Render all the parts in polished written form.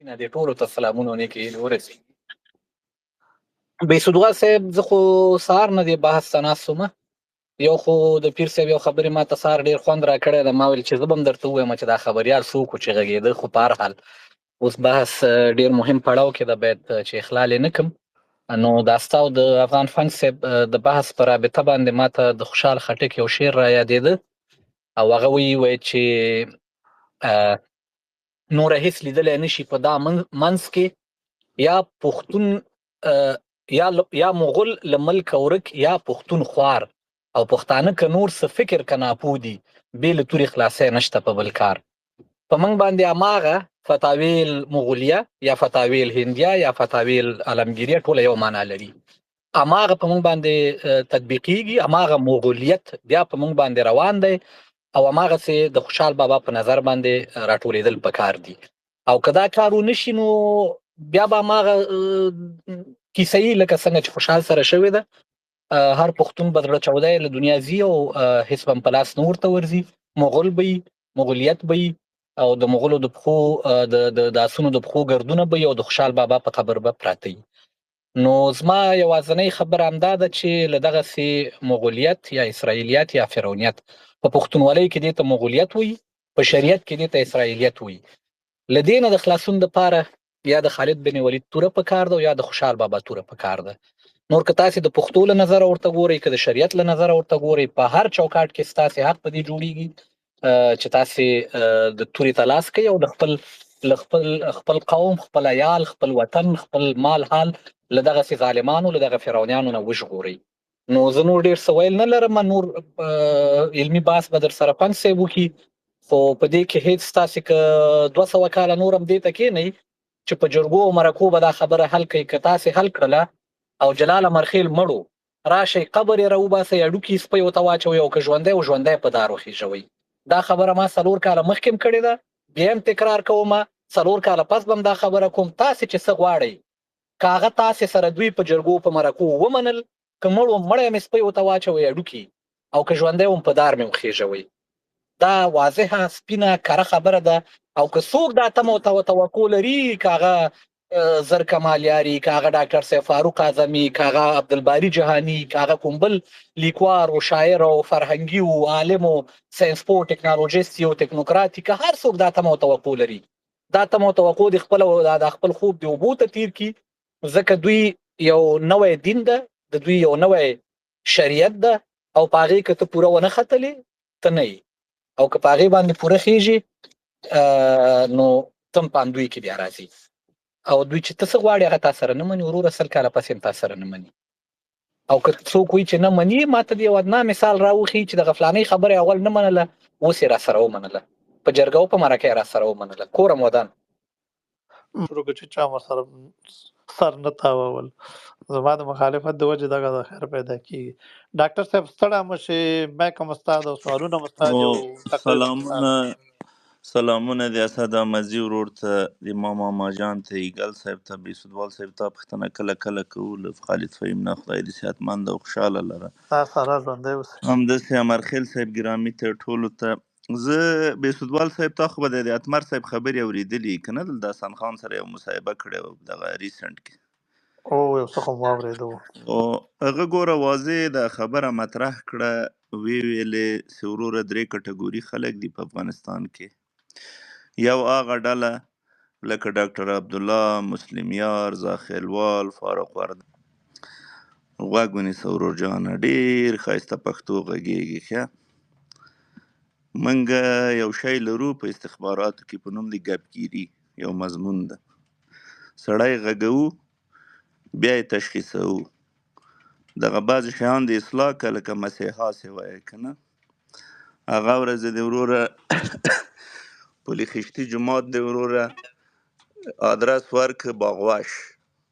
نه دې ټولو ته سلامونه او نیکې هیلې ورسېږي. بېسودوال صاحب، زه خو سهار نه دې بحث ته ناست وم. یو خو د پیر صاحب یو خبرې ما ته سهار ډېر خوند راکړی ده. ما ویل چې زه به هم درته ووایم چې دا خبریال څوک و چې غږېده، خو په هر حال اوس بحث ډېر مهم پړاو کې ده، باید چې اخلال یې نه کړم. نو دا ستا او د افغان فنګ صاحب د بحث په رابطه باندې ما ته د خوشحال خټک یو شعر را یادېده، او هغه وایي چې نوره هیڅ لیدلی نشي په دا منځ کې، یا پښتون یا مغول له ملکه ورک، یا پښتون خوار، او پښتانه که نور څه فکر که ناپوه دي، بې له تورې خلاصی نشته په بل کار. په موږ باندې هماغه فتاوی المغولیه یا فتاوی الهندیه یا فتاوی العالمګیریه ټوله یو معنا لري، هماغه په موږ باندې تطبیقیږي، هماغه مغولیت بیا په موږ باندې روان دی، او هماغسې د خوشحال بابا په نظر باندې راټولېدل پکار دي. او که دا کار ونشي نو بیا به هماغه کیسه یي لکه څنګه چې خوشحال سره شوې ده، هر پښتون به زړه چاودی له دنیا ځي او هیڅ به هم په لاس نه ورته ورځي. مغول به وي، مغولیت به وي، او د مغولو د پښو د اسونو د پښو ګردونه به وي، او د خوشحال بابا په قبر به پراته وي. نو زما یوازنۍ خبره همدا ده چې له دغسې مغولیت یا اسرائیلیت یا فرعونیت، په پښتونولۍ کې دې ته مغولیت وایي، په شریعت کې دې ته اسرائیلیت وایي، له دې نه د خلاصون دپاره یا د خالد بن ولید توره په کار ده او یا د خوشحال بابا توره په کار ده. نور که تاسې د پښتو له نظره ورته ګورئ، که د شریعت له نظره ورته ګورئ، په هر چوکاټ کې ستاسې حق په دې جوړیږي چې تاسې د تورې ته لاس کوئ او د خپل له خپل خپل قوم، خپل عیال، خپل وطن، خپل مال حال له دغسې ظالمانو، له دغه فرعونیانو نه وژغورئ. نو زه نور ډېر څه ویل نه لرم، نور علمي بحث به در سره پنځ صاحب وکړي، خو په دې کې هېڅ تاسې که 200 کاله نور هم دې ته کښېنئ چې په جرګو او مرکو به دا خبره حل کوي، که تاسې حل کړله او جلال امرخېل مړو، راشئ قبر یې راوباسئ، هډوکي یې سپیو ته واچوئ، او که ژوندی و ژوندی په دار وخېژوئ. دا خبره ما 4 کاله مخکې هم کړې ده، بیا هم تکرار کوم، 4 کاله پس به هم دا خبره کوم. تاسې چې څه غواړئ که هغه تاسې سره دوی په جرګو په مرکو ومنل، که مړ وم مړی مې سپیو ته واچوئ هډوکي، او که ژوندی وم په دار مې وخېژوئ. دا واضحه سپینه کره خبره ده. او که څوک دا تمه او توقع لري، که هغه زر کمالیاري، که هغه ډاکټر صاحب فاروق اعظمي، که هغه عبدالباري جهاني، که هغه کوم بل لیکوال او شاعر او فرهنګي او عالم او ساینس پوه ټکنالوژیست او تکنوکرات، که هر څوک دا تمه او توقع لري، دا تمه او توقع د خپل د خپل خوب د اوبو ته تیر کړي، ځکه دوی یو نوی دین ده، د دوی یو نوی شریعت ده، او په هغې که ته پوره ونه ختلې ته نه یې، او که په هغې باندې پوره خېژې نو ته هم په همدوی کې بیا راځي. او دوی چې ته څه غواړې هغه تا سره نه مني وروره، 100 کاله پسې هم تا سره نه مني. او که څوک وایي چې نه مني، ما ته دې یو ادنا مثال راوښيي چې دغه فلانۍ خبره یې اول نه منله، اوس یې را سره ومنله، په جرګه او په مرکه یې را سره ومنله. کورم ودان. شروع کړ چې چا مو سره سر نه تاوول، زما د مخالفت د وجې دغه د خیر پیدا کیږي. ډاکټر صاحب ستړی مه شئ، میک هم استاد او سوالونه هم استاد او او تقریر هم استاد. سلامونه د اسد احمدزي ورور ته، د ماما ماجان ته، ایګل صاحب ته، بیسودوال صاحب ته. پوښتنه کله کله کوو له خالد فهیم نه، خدای دې صحتمند او خوشحاله لره. تا سره ژوندی اوسې. همداسې امرخیل صاحب ګرامي ته، ټولو ته. زه بیسودوال صاحب تا خو به د اتمر صاحب خبرې اورېدلي که نه؟ دلته حسن خان سره یو مصاحبه کړې وه دغه ریسنټ کې. او یو څه خو مو واورېدو. او هغه ګوره واضح دا خبره مطرح کړه، وی ویلې چې وروره 3 کټګوري خلک دي په افغانستان کې. یو هغه ډله لکه ډاکټر عبدالله، مسلمیار، زاخیلوال، فاروق ورد. غوږ ونیسه ورور جانه، ډېر ښایسته پښتو غږېږي. ښه، موږ یو شی لرو په استخباراتو کې په نوم د ګپګیري، یو مضمون ده. سړی غږوو بیا یې تشخیصوو. دغه بعضې شیان د اصلاح که لکه مسیحا سې وایې که نه. هغه ورځ د وروره پولي خشتي جومات د وروره ادرس ورک باغوش،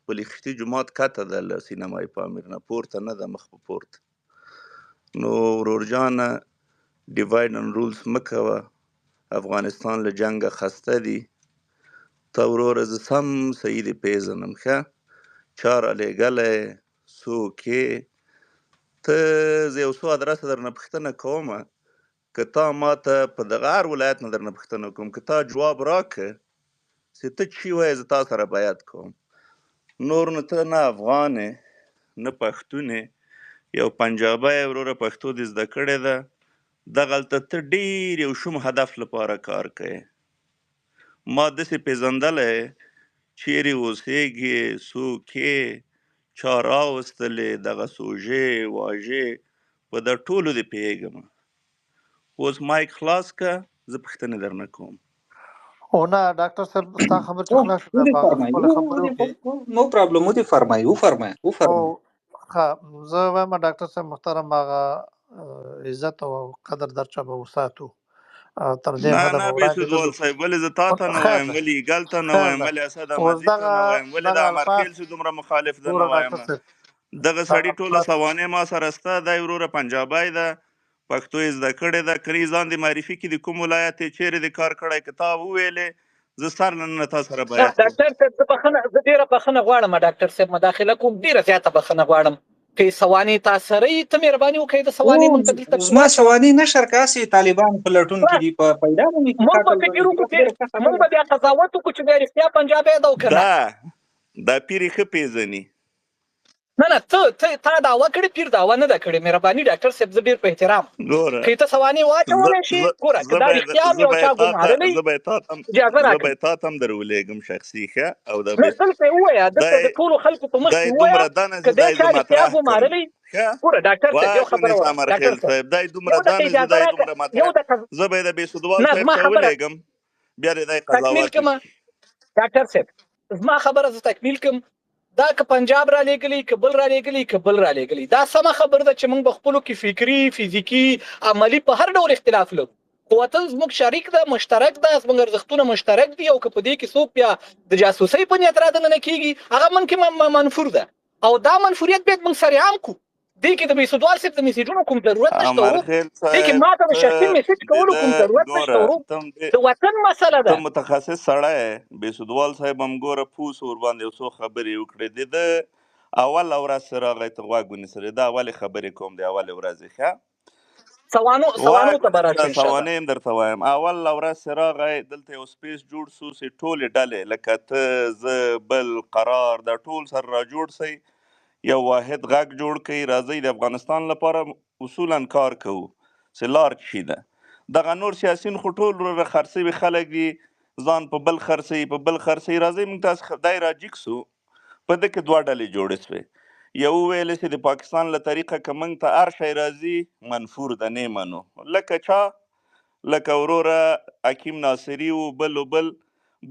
پولي خشتي جومات کته ده له سینمای پامیر نه پورته نه ده، مخ په پورته. نو ورور جانه ډیوایډ انډ رولز مه کوه، افغانستان له جنګه خسته دي. ته وروره زه سم صحیح دې پېژنم، ښه چا رالیږلی څوک یې ته؟ زه یو څو ادرسه درنه پوښتنه کوم، که تا ما ته په دغه هر ولایت نه درنه پوښتنه کوم، که تا جواب راکړ چې ته چی وایې زه تا سره بیعت کوم. نور نو ته نه افغان یې، نه پښتون یې، یو پنجابی یې وروره، پښتو دې زده کړې ده، دغلته ته ډېر یو شوم هدف لپاره کار کوې. ما داسې پېژندلی چیرې اوسېږې، څوک یې، چا راوستلې، دغه سوژې واژې په دا ټولو دې پوهېږم. اوس مایک خلاص که، زه پوښتنې درنه کوم. او نه ډاکټر صاحب، ستا خبر چې خلاص شو بیا به هغه خپله خبرې وکړي. نو پرابلم، ودې فرمایي، وفرمایه او وفرمایه. ښه، زه وایم ډاکټر صاحب محترم، هغه عزت او قدر درچا به وساتو، تر دې نه حده نه به وړاندې نه بېسودوال ځو. صاحب، ولې زه تا ته نه خیر وایم، ده، ولې ایګل ته نه خیر وایم، ده. ولې اسد اوس احمدزي ته دغه نه وایم، ولې د دغه امرخېل الفاظ سي دومره مخالف ده نه ګوره وایم. ډاکټر صاحب، دغه دغه سړي ټوله الفاظ سوانح ما سره سته دی وروره، پنجابی ده، پښتو یې زده کړې ده، کری ځان دې معرفي کړي، د کوم ولایت یې، چیرې دې کار کړی، که تا وویلې زه سر له ننه تا سره نه بیعت کوم. ډاکټر صاحب، زه بخنه، زه ډیره بخنه غواړم ډاکټر صاحب، مداخله کوم، ډیره زیاته بخنه غواړم. که سوانح تا سره یې، ته مهرباني وکړئ د سوانح مونږ ته دلته زما واچوه. سوانح نشر که هسې طالبان په لټون کې دي، په پیدا به مې کړي، مونږ به قتل به فکر مې وکړو کړي، ډېره ښه چې مونږ خبره. به بیا قضاوت وکړو چې بیا رښتیا پنجابی ده او که نه. دا پیر یې ښه پېژني. نه نه، ته ته تا دعوه کړې، پیر دعوه نه ده کړې. مهرباني ډاکټر صاحب، زه ډیر په احترام، ګوره که ته سوانح زه واچولی شي، زه ګوره که زه دا به رښتیا هم زه یو به چا تا ته ګمارلی، زه به تا ته اجازه زه راکړئ. به تا ته هم درولېږم شخصي، ښه؟ او دا نه به دلته یې ووایه، دلته دی د ټولو خلکو په مخ دی کې ووایه دومره دنه که چې دی دی چا زه رښتیا مطرح کړم. ګمارلی. ښه ګوره ډاکټر صاحب، یو غوږ خبره ونیسه وره ډاکټر امرخېل صاحب، صاحب، دی دومره یو دقیقه دنه چې اجازه دی راکړه، دومره یو مطرح، دقیقه. زه به یې د بېسودوال نه صاحب زما ته خبره ولېږم، بیا دې دی تکمیل قضاوت کړم وکړي. ډاکټر صاحب، زما خبره زه تکمیل کړم. دا که پنجاب را لېږلی، که بل را لېږلی، که بل را لېږلی، دا سمه خبره ده چې موږ به خپلو کې فکري، فزیکي، عملي په هر ډول اختلاف لرو، خو وطن زموږ شریک ده، مشترک ده، زموږ ارزښتونه مشترک دي. او که په دې کې څوک بیا د جاسوسۍ په نیت را دننه کېږي، هغه موږ کې منفور ده، او دا منفوریت باید موږ سره عام کړو. دې کې د بېسودوال صاحب د میسجونو کوم ضرورت نشته ورور، امرخېل دې کې صاحب ما ته د ته شخصي میسج د کولو ده کوم ضرورت نشته ګوره، ورور، ته هم دې د وطن مسله ته ده. متخصص سړی یې، بېسودوال صاحب هم ګوره پوه سو ورباندې یو څو خبرې وکړې. د ده اوله ورځ چې راغی ته غوږ ونیسه، د ده اولې خبرې کوم، د اولې ورځې ښه سوانو سوانو غوږ ته به ونیسه، راشو ان شاء الله. سوانح هم درته وایم. اوله ورځ چې راغی دلته یو سپیس جوړ سو چې ټولې ډلې لکه ته، زه، بل، قرار، دا ټول سره راجوړ سئ، یو واحد غږ جوړ کړئ، راځئ د افغانستان لپاره اصولا کار کوو چې لار چی ده. دغه نور سیاسیون خو ټول وروره خرڅوي خلک دي، ځان په بل خرڅوي، په بل خرڅوي. راځئ موږ تاسو دی راجیګ سو. په ده کې دوه ډلې جوړې سوې، یو ویل چې د پاکستان له طریقه که موږ ته هر شی راځي منفور ده، نه منو، لکه چا لکه وروره حکیم ناصري و بل و بل.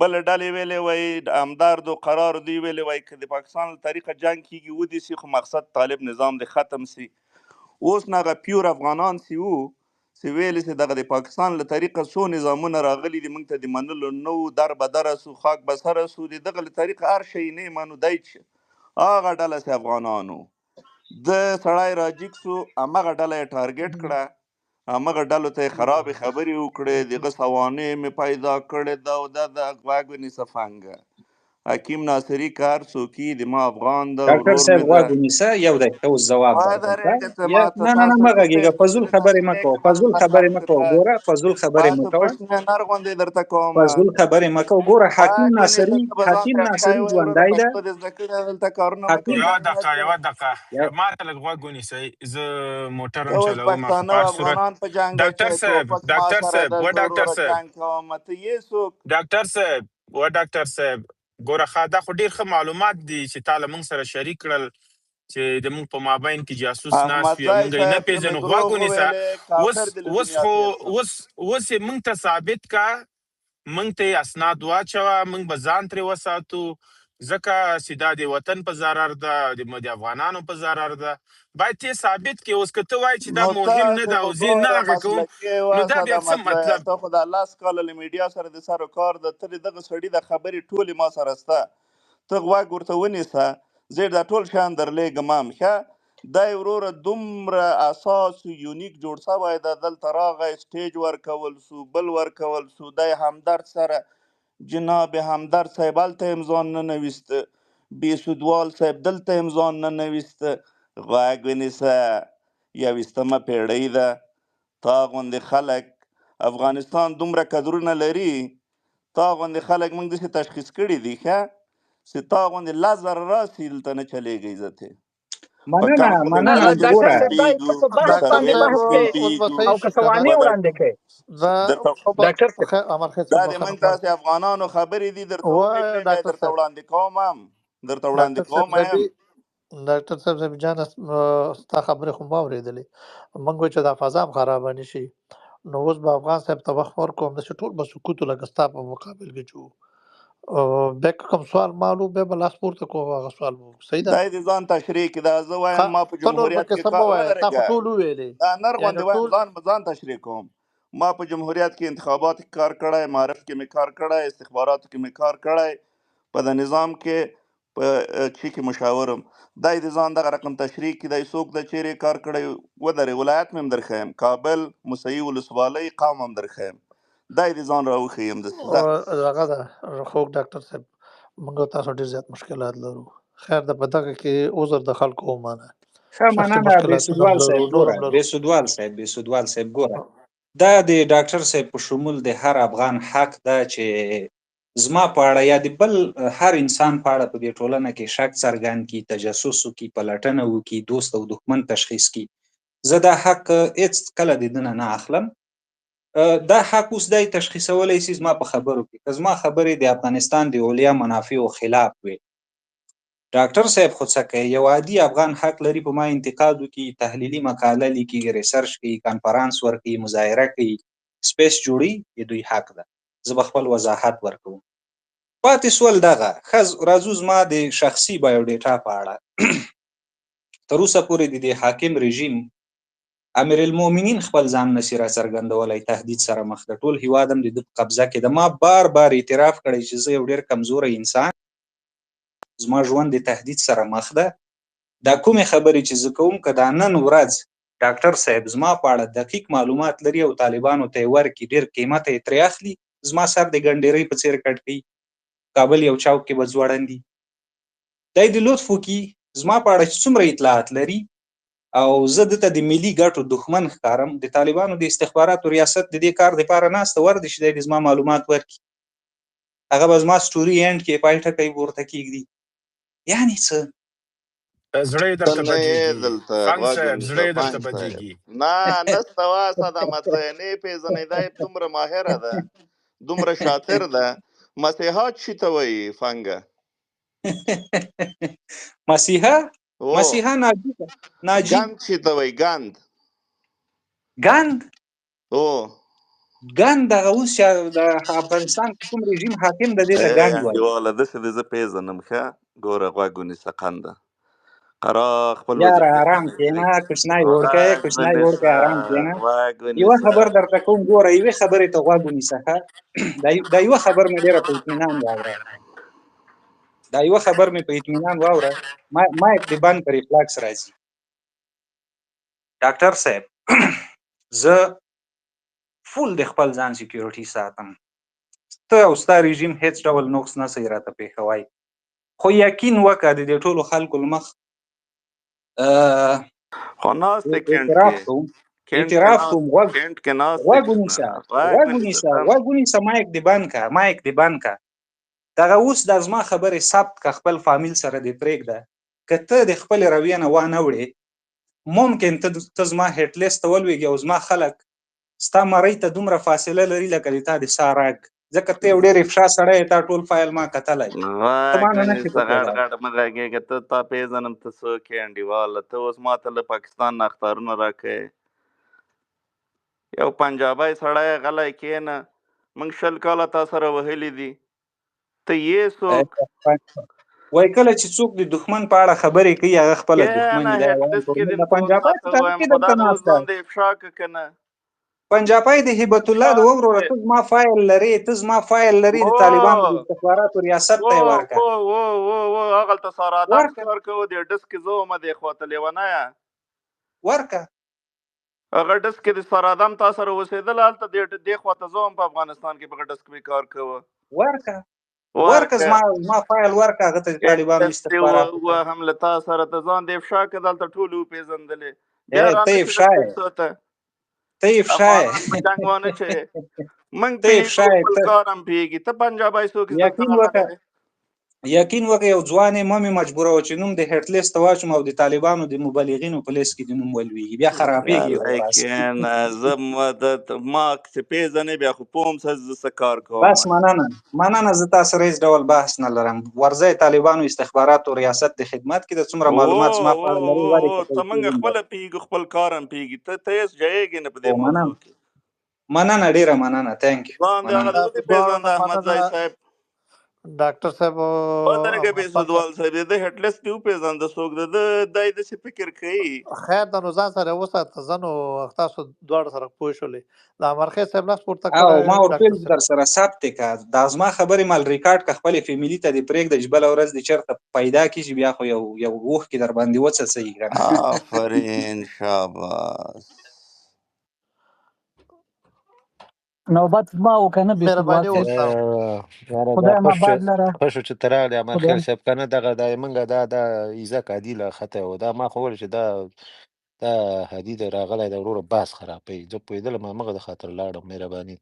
بل ډلې ویلې وای همدرد و قرار دوی ویلې وای که د پاکستان له طریقه جنګ کیږي ودې سي، خو مقصد طالب نظام دې ختم سي. اوس نه هغه پیور افغانان سي وو چې ویلې چې دغه د پاکستان له طریقه څو نظامونه راغلي دي، موږ ته د منلو نه وو، در به در سو، خاک به سره سو، د دغه له طریقه هر شی نه منو. دی چې هغه ډله چې افغانانو د سړی راجیګ سو، همغه ډله یې ټارګټ کړه، همغه ډلو ته یې خرابې خبرې وکړې، دغه سوانح مې پیدا کړې ده او دا د غوږ ونیسه فنګه. حکیم ناصري که هر څوک یي، د ما افغان ده، ډاکټر ورور صاحب مې غوږ ده. ونیسه، یو دقیقه اوس ځواب درکړم. ودرېږه ته، یا ما ته نه نه نه تاسو مه څه غږېږه، فضول پېژنې، خبرې تاسو مه نیک کوه، فضول ملک خبرې مه کوه، ته ګوره فضول خبرې ما مه ته کوه، پښت نر غوندې درته کوم. فضول خبرې مه کوه. ګوره حکیم غوږ ونیسه، ناصري، ته به ځان حکیم ته چای ناصري وایې وروره، ژوندی ده. پښتو دې زده کړې ده، دلته کارونه مه حکیم کوه، یوه جنګ مه دقه کوه. یوه دقه، یا ما ته لږ غوږ ونیسئ، زه موټر ته هم اوس چلوم، خو پښتانه په او هر صورت افغانان په جنګ ډاکټر اچوې، صاحب ټوپک ما ډاکټر سره صاحب ده، و زه ډاکټر وروره صاحب جنګ کوم، ته یې څوک؟ ډاکټر صاحب و ډاکټر صاحب ګوره ښه، دا خو ډیر ښه معلومات دي چې تا له موږ سره شریک کړل چې د موږ په مابین کې جاسوس ناست وي او احمدزی موږ یې نه صاحب که مې پیژنو. غوږ دروغ ونیسه، وویلې اوس کافر دې له اوس دنیا خو تېر سم. اوس اوس یې موږ ته ثابت کا، موږ ته یې اسناد واچوه، موږ به ځان ترې وساتو، ځکه چې دا د وطن په ضرر ده، د افغانانو په ضرر ده. باید ته یې ثابت کړې. اوس که ته وایې چې دا نو مهم نه تاسې ده خو او زه یې نه ګوره هغه کوم، مسلکي نو دا واسه بیا د څه مطلب، مطلب؟ ته خو دا لس کاله له میډیا سره د سر و کار ده، ته د دغه سړي د خبرې ټولې ما سره سته، ته غوږ ورته ونیسه، زه دا ټول شیان درلېږم هم. ښه دی وروره دومره اساس یونیک جوړ سوی ده، دلته راغی سټیج ورکول سو، بل ورکول سو، دی همدرد سره جناب همدرد صاحب هلته هم ځان ننویسته، بېسودوال صاحب دلته هم ځان ننویسته. غوږ ونیسه، یویشتمه پېړۍ ده، تا غوندې خلک افغانستان دومره کدرونه لري، تا غوندې خلک موږ داسې تشخیص کړي دي، ښه چې تا غوندې 10,000 راسي دلته نه چلېږي عزت په مننه کم مننه نه خدمتونو ډاکټر ګوره صاحب دا سپین ته پیږو په په بحث ډاکټر باندې صاحب بحث سروې کوي سپین اوس به پیږو صحیح او شي که که نه؟ سوانې په وړاندې کوي؟ دا درته خو به ډاکټر صاحب خیر امر خیر دا صاحب د بخښنه موږ غواړم. تاسې افغانانو خبرې دي، درته ومې وایه کړې، بیا ډاکټر درته صاحب، وړاندې کوم هم، درته وړاندې ډاکټر صاحب کوم هم. زبی، ډاکټر صاحب زبی جان، ستا خبرې خو ما اورېدلې. موږ وایو چې دا فضا هم خرابه نه شي، نو اوس به افغان صاحب ته وخت ورکوم، داسې ټول به سکوت لکه ستا په مقابل کې چې وو. بیا که کوم سوال مالو بیا به لاس پورته کوم، هغه سوال به وکړو. صحیح ده؟ دا دې ځان تشریح کړي. دا زه ښه، وایم ما په ته نور جمهوریت پکې کې څه کار مه وایه، تا خو ودرېږه، ټول وویلې، دا نر یعنی غوندې وایم، ټول ځان به ځان تشریح کوم. ما په جمهوریت کې انتخابات کې کار کړی، معارف کې مې کار کړی، استخباراتو کې مې کار کړی، په د نظام کې په چی کې مشاورم. دا دې ځان دغه رقم تشریح کړي. دی څوک د چیرې کار کړی؟ ودرې، ولایت مې هم درښیم، کابل مسیح ولسوالۍ قوم هم درښیم. دا دې ځان راوښیم داسې ځه. هغه ده. خوږ ډاکټر صاحب، موږ او تاسو ډېر زیات مشکلات لرو. خیر ده، په دغه کې عذر د خلکو ومنه. ښه شخصي مننه مشکلات هم بیسودوال لرو، صاحب. نور ګوره هم لرو. بیسودوال صاحب، بیسودوال صاحب ګوره، دا د ډاکټر صاحب په شمول د هر افغان حق ده چې زما په اړه یا د بل هر انسان په اړه په دې ټولنه کې شک څرګند کړي، تجسس وکړي، پلټنه وکړي، دوست او دښمن تشخیص کړي. زه دا حق هیڅ کله د ده نه نه اخلم. دا حق اوس دی تشخیصولی سي زما په خبرو کې، که زما خبرې د افغانستان د علیا منافعو خلاف وي. ډاکټر صاحب خو څه کوي، یو عادي افغان حق لري په ما انتقاد وکړي، تحلیلي مقاله لیکي، ریسرچ کوي، کانفرانس ورکوي، مظاهره کوي، سپیس جوړي، د دوی حق ده. زه به خپل وضاحت ورکوم. پاتې سول دغه ښه، راځو زما د شخصي بایوډیټا په اړه. تر اوسه پورې د دې حاکم رژیم امیر المؤمنین خپل ځان نسی را څرګندولی، تهدید سره مخ ده، ټول هیواد هم د ده په قبضه کې ده. ما بار بار اعتراف کړی چې زه یو ډېر کمزوری انسان، زما ژوند د تهدید سره مخ ده. دا کومې خبرې چې زه کوم، که دا نن ورځ ډاکټر صاحب زما په اړه دقیق معلومات لري او طالبانو ته یې ورکړي، ډېر قیمته یې ترې اخلي، زما سر د ګنډېرۍ په څېر کټ کوي، کابل یو چوک کې به ځوړند دي. دی د لطف وکړي زما په اړه چې څومره اطلاعات لري او زه ده ته د ملي ګټو دښمن ښکارم، د طالبانو د استخباراتو ریاست د دې کار دپاره ناسته ور دي چې دی دې زما معلومات ورکړي، هغه به زما سټوري اینډ کې پای ټکی پورته کېږدي. یعنی څه؟ زړه یې ته درته نه یې بدیږي دلته، فنګ غوږ صاحب، ونیسه زړه یې درته فنګ صاحب. بدیږي. نه نسته وا صدامت زه یې نه پېژنې، دا یې دومره ماهره ده، دومره شاطر ده. مسیحا چی ته وایي فنګه؟ مسیحا، او مسیحا ناجی ده، ناجی. ګند چی ته وایي؟ ګند. ګند؟ او ګند دغه اوس چې د افغانستان کې کوم رژیم حاکم ده، دې ته ای ګند وایي. انډیواله، داسې دې زه پېژنم. ښه ګوره، غوږ ونیسه قنده قرا خپل یاره وظیفې آرام ته کېنه، پرېږده. کوچنی وړوکی، غوږ کوچنی ونیسه، وړوکی، آرام کېنه. غوږ یوه ونیسه. خبر درته کوم، ګوره یوې خبرې ته غوږ ونیسه. ښه، دا یوه خبر مې ډېره په اطمینان واوره، دا یوه خبر مې په اطمینان واوره. مایک دې بند کړ، ریفلاکس راځي. ډاکټر صاحب، زه فول د خپل ځان سکیورټي ساتم، ته او ستا رژیم هیڅ ډول نقص نه سي راته پېښوی، خو یقین وکړه د دې ټولو خلکو له مخ خو ناست دی کینټ اعتراف کې، کوم، کینټ کې اعتراف ناست، کوم. غوږ کینټ کې ناست دی غوږ که نه؟ ونیسه، غوږ غوږ ونیسه ونیسه، تم. غوږ ونیسه، مایک دې بند که، مایک دې بند که. دغه اوس د زما خبرې ثبت که، خپل فامیل سره دې پرېږده. که ته د خپلې رویې نه وانه وړې، ممکن ته زما هیټ لیست ته ولوېږې او زما خلک ستا مرۍ ته دومره فاصله لري لکه د تا د ساه رګ، ځکه ته یو ډېر افشا سړی یې، تا ټول فایل ما کتلی، ته غوږ ما نه نشې ونیسه، غټ پټولی. غټ مه غږېږه. ته تا پېژنم، ته څوک یې انډیواله؟ ته اوس ما ته له پاکستان نه اخطارونه راکوې. یو پنجابی سړی یې، غلی کښېنه. موږ 20 کاله تا سره وهلي دي، ته یې څوک؟ وای کله چې څوک د دښمن په اړه خبرې کوي، هغه خپله کښېنه، دښمني ده. هیټ وای لیست کې ګورنه دې د ته اوس پنجابی ما ته په تاریخ وایم، کې خو درته دا د اوس ناست ده. ځان دې افشا که که نه؟ پنجابی د هبت الله د وروره، ته زما فایل لرې، ته زما فایل لرې، د طالبانو د استخباراتو ریاست ته یې ورکه. و و و و هغلته سارا آدم ورکه. کار کوو، دې ډسک کې زه ومه دې خواته لیونیه. ورکه. هغه ډسک کې د سارا آدم تا سره اوسېدله، هلته دې خواته زه وم په افغانستان کې، په هغه ډسک مې کار کوه. ورکه. ورکه، زما فایل ورکه هغه ته د طالبانو استخباراتو ته. هم له تا سره ته ځان دې افشا که، دلته ټول وپېژندلې. بیا ته رانه شې افشا یې. ته. ته افشا یې. افغانان په جنګ وانه چې. موږ ته پیږو افشا یې خپل ته کار هم پیږي. ته پنجابی څوک یې؟ دلته یقین راغلی وکړه، دی. یقین وکړه، یو ځوان یې، ما مې مجبوروه چې نوم د هیټ لیست ته واچوم او د طالبانو د مبلغینو په لیست کې د نوم ولوېږي، بیا خرابېږي خو راس. لیکن زه ما چې پېژنې بیا خو پوه یم چې زه څه کار کوم. بس مننه، مننه، زه تاسو سره هیڅ ډول بحث نه لرم. ورځئ طالبانو استخباراتو ریاست د خدمت کې د څومره او معلومات زما په او اړه لري او ورې او که ته پیسې موږ هم خپله پیږو، خپل کار هم پیږي. ته هېڅ ځایېږې نه په دې او مننه، موضوع کې. مننه، ډیره مننه، thank you، ځان دې هغه مننه. د ودې تاسو دواړو پېژنده نه احمدزی مننه صاحب. ډاکټر صاحب ودرېږه افغان فنګ بېسودوال صاحب، د ده هټلس دې وپېژنده څوک ده؟ ده دی داسې فکر کوي. خیر د نو ځان سره وساته. زه نو تاسو دواړو سره پوه شولې. د امرخیل صاحب لاس پورته او کړی ما ورته ډاکټر ویل صاحب. در سره ثبت که دا زما خبرې مال ریکارډ که خپلې فیملی ته دې پرېږده چې بله ورځ دې چېرته پیدا کړي چې بیا خو یو یو اوښکې در باندې وڅڅوي که نه. آفرین، شاباس. نوبت ما وکنه بېسودوال مهرباني صاحب. وکړه. یاره دا خدای ما خوش باد لره. خوش چې ته راغلې خدای امرخیل صاحب، که نه دغه د موږ دا دا عزت عادي له خطه و. دا ما خو ویل چې دا دا هدي د راغلی د وروره بحث خرابوي. زه پوهېدلم، همغه د خاطر لاړم. مهرباني.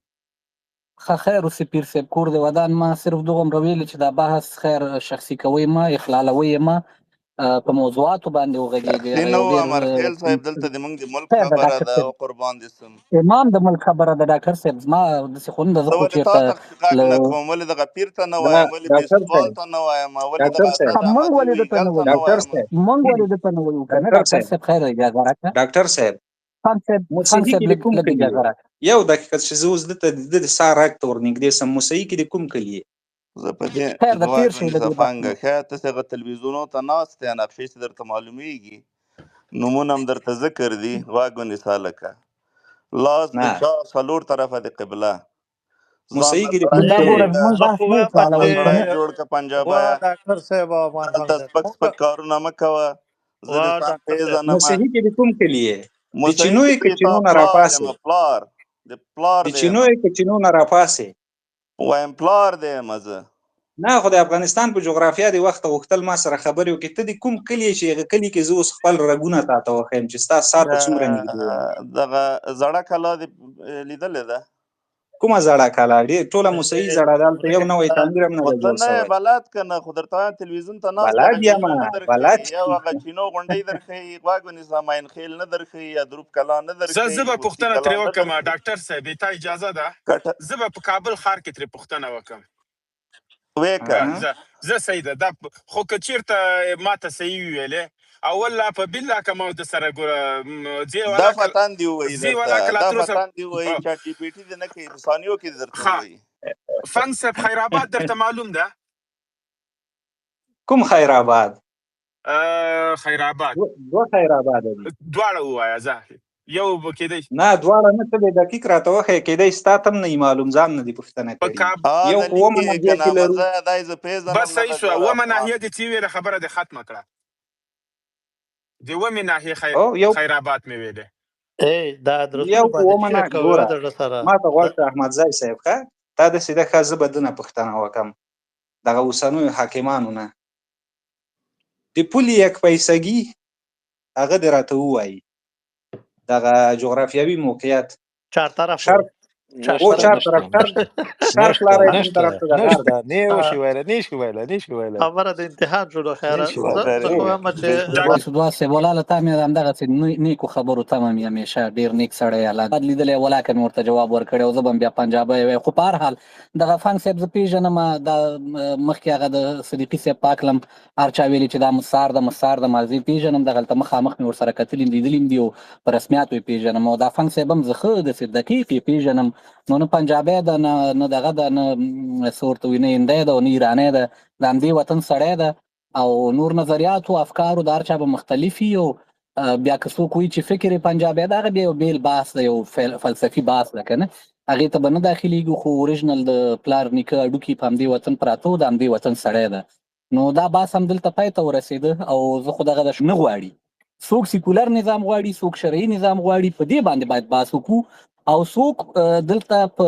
ښه خیر اوسې پیر صاحب، کور دې ودان. ما صرف دومره ویلي چې دا بحث خیر شخصي کوئ ما، اخلالوئ یې ما، په موضوعاتو باندې وغږېږئ. شخصي هغه نه یو و ډېر امرخیل صاحب، دلته د موږ د ملک خیر ده خبره ډاکټر ده صاحب. او قربان دې سم. امام د ملک خبره ده ډاکټر صاحب، زما داسې خو نه ده، زه زه خو ولې تا چېرته ته غږ له نه کوم؟ ولې دغه پیر ته نه دا وایم؟ ولې ډاکټر بېسودوال صاحب، ته نه وایم؟ ولې ډاکټر دغه صاحب، اسد مونږ احمدي ولې دته ویګل نه ته نه وایو؟ ډاکټر وایم؟ صاحب، مونږ ولې دته نه وایو که نه؟ ډاکټر ډاکټر صاحب، صاحب خیر اجازه راکړه. ډاکټر صاحب، خان صاحب، خان موسیقي صاحب کې د لږ کوم لږ کلي اجازه یې؟ راکړه. یو دقیقه چې زه اوس ده ته د ده د ساه رګ ته ورنږدې سم. موسیقي کې د کوم کلي یې؟ زه په دې خیر ده، غوږ تېر شئ له ونیسه دې بحث فنګه نه. ښه. ته څنګه تلویزیونو ته ناست یې، نقشې چې درته معلومیږي، نومونه هم درته ذکر دي. غوږ ونیسه هلکه، لاس د نه، چا څلور طرفه د قبله، ځان موسیقي له کې د سړی کوم دا کلي جوړ ګوره یې؟ که، زمونږ زه بحث خو مه وایم ځان له اخلالوئ چې که سړی نه. جوړ که وا پنجابیه، ډاکټر صاحب او افغان فنګ دلته صاحب سپک مونږ سپک کارونه مه کوه. زه وا دې سم ډاکټر صاحب پېژنم. موسیقي کې د کوم کلي یې؟ د موسیقي چینو کې یې که د تا چینو نه پلار راپاسې؟ یم، پلار د پلار د دی چینو یم، یې که چینو نه راپاسې؟ وایم پلار دی یم زه. نه خو د افغانستان په جغرافیا د وخت غوښتل ما سره خبرې وکړي. ته د کوم کلي یې چې هغه کلي کې زه اوس خپل رګونه تا ته وښیم چې ستا ساه ته څومره نږدې یم؟ دغه زړه کلا دې لیدلې ده؟ کومه زړه کلا؟ ډېر ټوله موسیقي زړه ده، هلته یو نوی تعمیر هم نه خو دی ته جوړ نه یې سوی. بلد که نه، خو درته وایم تلویزیون ته ناست بلد هغه یم، چینو نه درښیي، بلد. یو هغه چینو غونډۍ درښیي. غوږ ونیسه، ماینخېل نه درښیي، ادروب کلا نه زه زه درښیي، به بورسي پوښتنه کلا ترې نه وکم درښیي. ډاکټر صاحب، تا اجازه ده؟ کټه زه به په کابل ښار کې ترې پوښتنه وکم. ویکه. زه زه صحیح ده دا خو که چیرته ما ته صحیح ویلې اول لا په بالله که ما د سره ګوره زی ولا کل دفتن دی ووایي زی ولا درته، کلا تر اوسه. دفتن دی ووایي، چټ جی پی ټي دې نه کوي، په ثانیو کې دې درته ښه ووایي. فنګ صاحب، خیر آباد درته معلوم ده؟ کوم خیر آباد؟ خیر آباد دوه خیر آباد دي. دواړه ووایه، زه یو به کېدای نه دواړه نه، ته به دقیق راته وښیې، کېدای ستا ته هم نه وي معلوم، ځان نه دي پوښتنه په کړي. کاب یو د خو اوومه لیکې ناحیه که کې نه لرو. زه دای زه پېژنم بس نه صحیح د شو. ګوره اوومه افغان. ناحیه دې چې ویله خبره دې ختمه کړه. د اوومې ناحیې او یو خیر آباد مې ویلې. ای دا یو ادرسونو خو باندې اوومه چیغه نه کوي ګوره، د زړه سره ما ته د غوږ کړه احمدزی صاحب، ښه تا داسې ده ښه، زه به دنه پوښتنه وکم دغه اوسنیو حاکمانو نه، د پولې یک پیسګي هغه دې راته ووایي، دغه جغرافیوي موقعیت. چار طرف شرق چار او نشته چار طرف نشته طرف شرق، نشته شرق نشته لاره کوم نشته طرف ته ده؟ غرب. نشته نه وشي ویلی، نشي ویلی، نشي ویلی، خبره د امتحان شروع خیره. نشي زه ویلی. زه خو وایم چې ډاکټر بېسودوال صاحب ولا له تا مې همدغسې نیکو خبرو تمه مې همیشه، ډېر نیک سړی الله بد لیدلی ولا که مې ورته جواب ورکړی او زه به هم بیا پنجابی وای. خو په هر حال دغه فنګ صاحب زه پېژنم. دا مخکې هغه د صدیقي صاحب په هکله هم هر چا ویلي چې دا مسار ده، مسار ده، ما زه یې پېژنم، دغلته مخامخ مې ورسره کتلي لیدلي دي او په رسمیاتو یې پېژنم. او دا فنګ صاحب هم زه ښه داسې دقیق یې پېژنم. نو نه پنجابی ده، نه نه دغه ده، نه څه ورته وایي، نه هندی ده او نه ایرانی ده، د همدې وطن سړی ده. او نور نظریات او افکارو د هر چا به مختلف وي. او بیا که څوک وایي چې فکر یې پنجابی ده، هغه بیا یو بېل بحث ده، یو فلسفي بحث ده که نه، هغې ته به نه داخلېږو. خو اوریجنل د پلار نیکه هډوکي په همدې وطن پراته و، د همدې وطن سړی ده. نو دا بحث هم دلته پای ته ورسېده. او زه خو دغه نه غواړي، څوک سیکولر نظام غواړي، څوک شرعي نظام غواړي، په دې باندې باید بحث وکړو. او څوک دلته په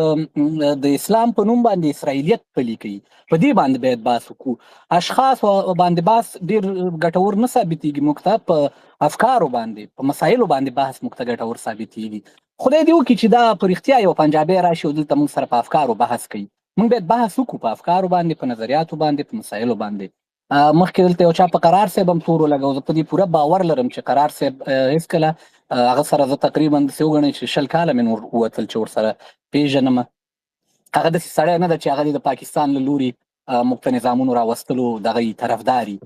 د اسلام په نوم باندې اسرائیلیت پلي کوي، په دې باندې باید بحث وکړو. اشخاص باندې بحث ډیر ګټور نه ثابتېږي، موږ ته په افکارو باندې، په مسایلو باندې بحث موږ ته ګټور ثابتېږي. خدای دې وکړي چې دا په رښتیا یو پنجابی راشي او دلته موږ سره په افکارو بحث کوي. موږ باید بحث وکړو په افکارو باندې، په نظریاتو باندې، په مسایلو باندې. مخکې دلته یو چا په قرار صاحب هم تور ولګاوه. زه په دې پوره باور لرم چې قرار صاحب هېڅکله هغه سره زه تقریبا داسې وګڼئ چې 20 کاله مې نور ووتل چې ورسره پېژنم. هغه داسې سړی نه ده چې هغه دې د پاکستان له لوري موږ ته نظامونو راوستلو دغه یې طرفداري،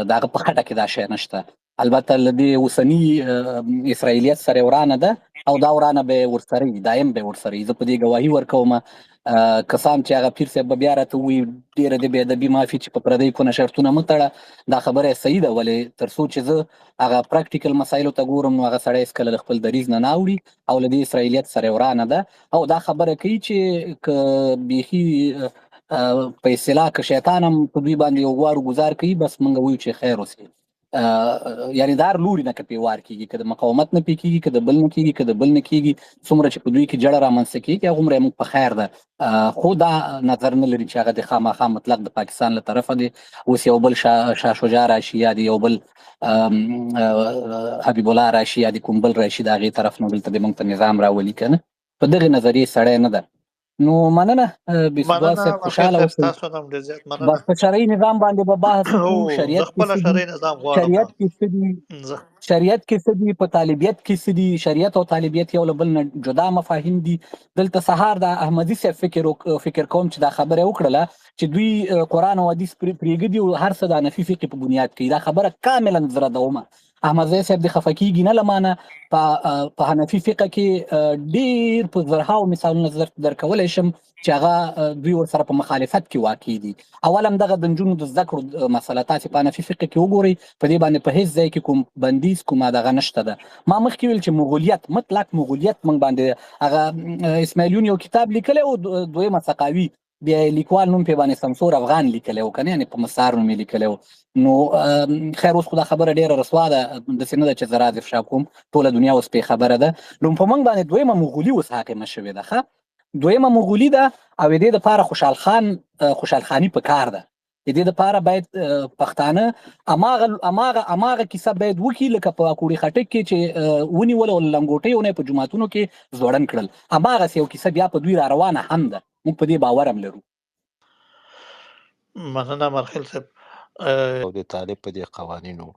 د هغه په خټه کې دا شی نشته. البته له دې اوسني اسرائیلیت سره ورانه ده او دا ورانه به ورسره وي، دایم به ورسره وي. زه په دې ګواهي ورکوم. کسان چې هغه پیر صاحب به بیا راته ووایي ډېره دې بې ادبي معافي چې په پردۍ کونه شرطونه مه تړه، دا خبره یې صحیح ده، ولې تر څو چې زه هغه پریکټیکل مسایلو ته ګورم نو هغه سړی هېڅکله له خپل دریځ نه نه اوړي او له دې اسرائیلیت سره ورانه ده. او دا خبره کوي چې که بیخي په اصطلاح که شیطان هم په دوی باندې یو وار ګزار کوي، بس موږ وایو چې خیر اوسې. یعنی دار لوري نه که پې وار کېږي، که د مقاومت نه پې کېږي، که د بل نه کېږي، که د بل نه کېږي، څومره چې په دوی کې جړه رامنځته کېږي هغومره یې موږ په خیر ده. خو دا نظر نه لري چې هغه د خامخا مطلق د پاکستان له طرفه دی اوس یو بل شاه شجاع راشي یا د یو بل حبیب الله راشي یا د کوم بل راشي د هغې طرف نه دلته د موږ ته نظام راولي که نه، په دغې نظریې سړی نه ده. نو مننه بیسودوال مننه صاحب، امرخیل خوشحاله صاحب، اوسئ. ستاسو نه هم ډېر زیات مننه. بس په شرعي نظام باندې به بحث وکړو. او زه شریعت کې خپله څه دي، شرعي نظام غواړم. شریعت کې څه دي، زه شریعت کې څه دي، په طالبیت کې څه دي. شریعت او طالبیت یو له بل نه جدا مفاهیم دي. دلته سهار د احمدي صاحب فکر کوم چې دا خبره وکړله چې دوی قرآن او حدیث پرېږدي او هر څه د حنفي فقې په بنیاد کوي. دا خبره کاملا زه ردومه. احمدزی صاحب دې خفه کېږي نه له مانه. په حنفي فقه کې ډېر په زرهاو مثالونه زه درکولی شم چې هغه دوی ورسره په مخالفت کې واقع دي. اول هم دغه د نجونو د زده کړو مسله تاسې په حنفي فقه کې وګورئ، په دې باندې په هیڅ ځای کې کوم بندیز کومه دغه نشته ده. ما مخکې ویل چې مغولیت، مطلق مغولیت موږ باندې هغه اسماعیلیون یو کتاب لیکلی او دویمه سقاوي بیا یې لیکوال نوم پې باندې سمسور افغان لیکلی و که نه، یعنې په مسار نوم یې لیکلی و. نو خیر اوس خو دا خبره ډېره رسوا ده، داسې نه ده چې زه راز افشا کوم، ټوله دنیا اوس پې خبره ده. نو په موږ باندې دویمه مغولي اوس حاکمه شوې ده. ښه دویمه مغولي ده او د دې دپاره خوشحال خان، خوشحال خاني په کار ده. د دې دپاره باید پښتانه هماغه کیسه باید وکړي لکه په اکوړي خټک کې چې ونیول او لنګوټیو نه په جوماتونو کې ځوړند کړل. هماغسې یو کیسه بیا په دوی را روانه هم ده، موږ په دې باور هم لرو. مننه امرخیل صاحب. او د طالب په دې قوانینو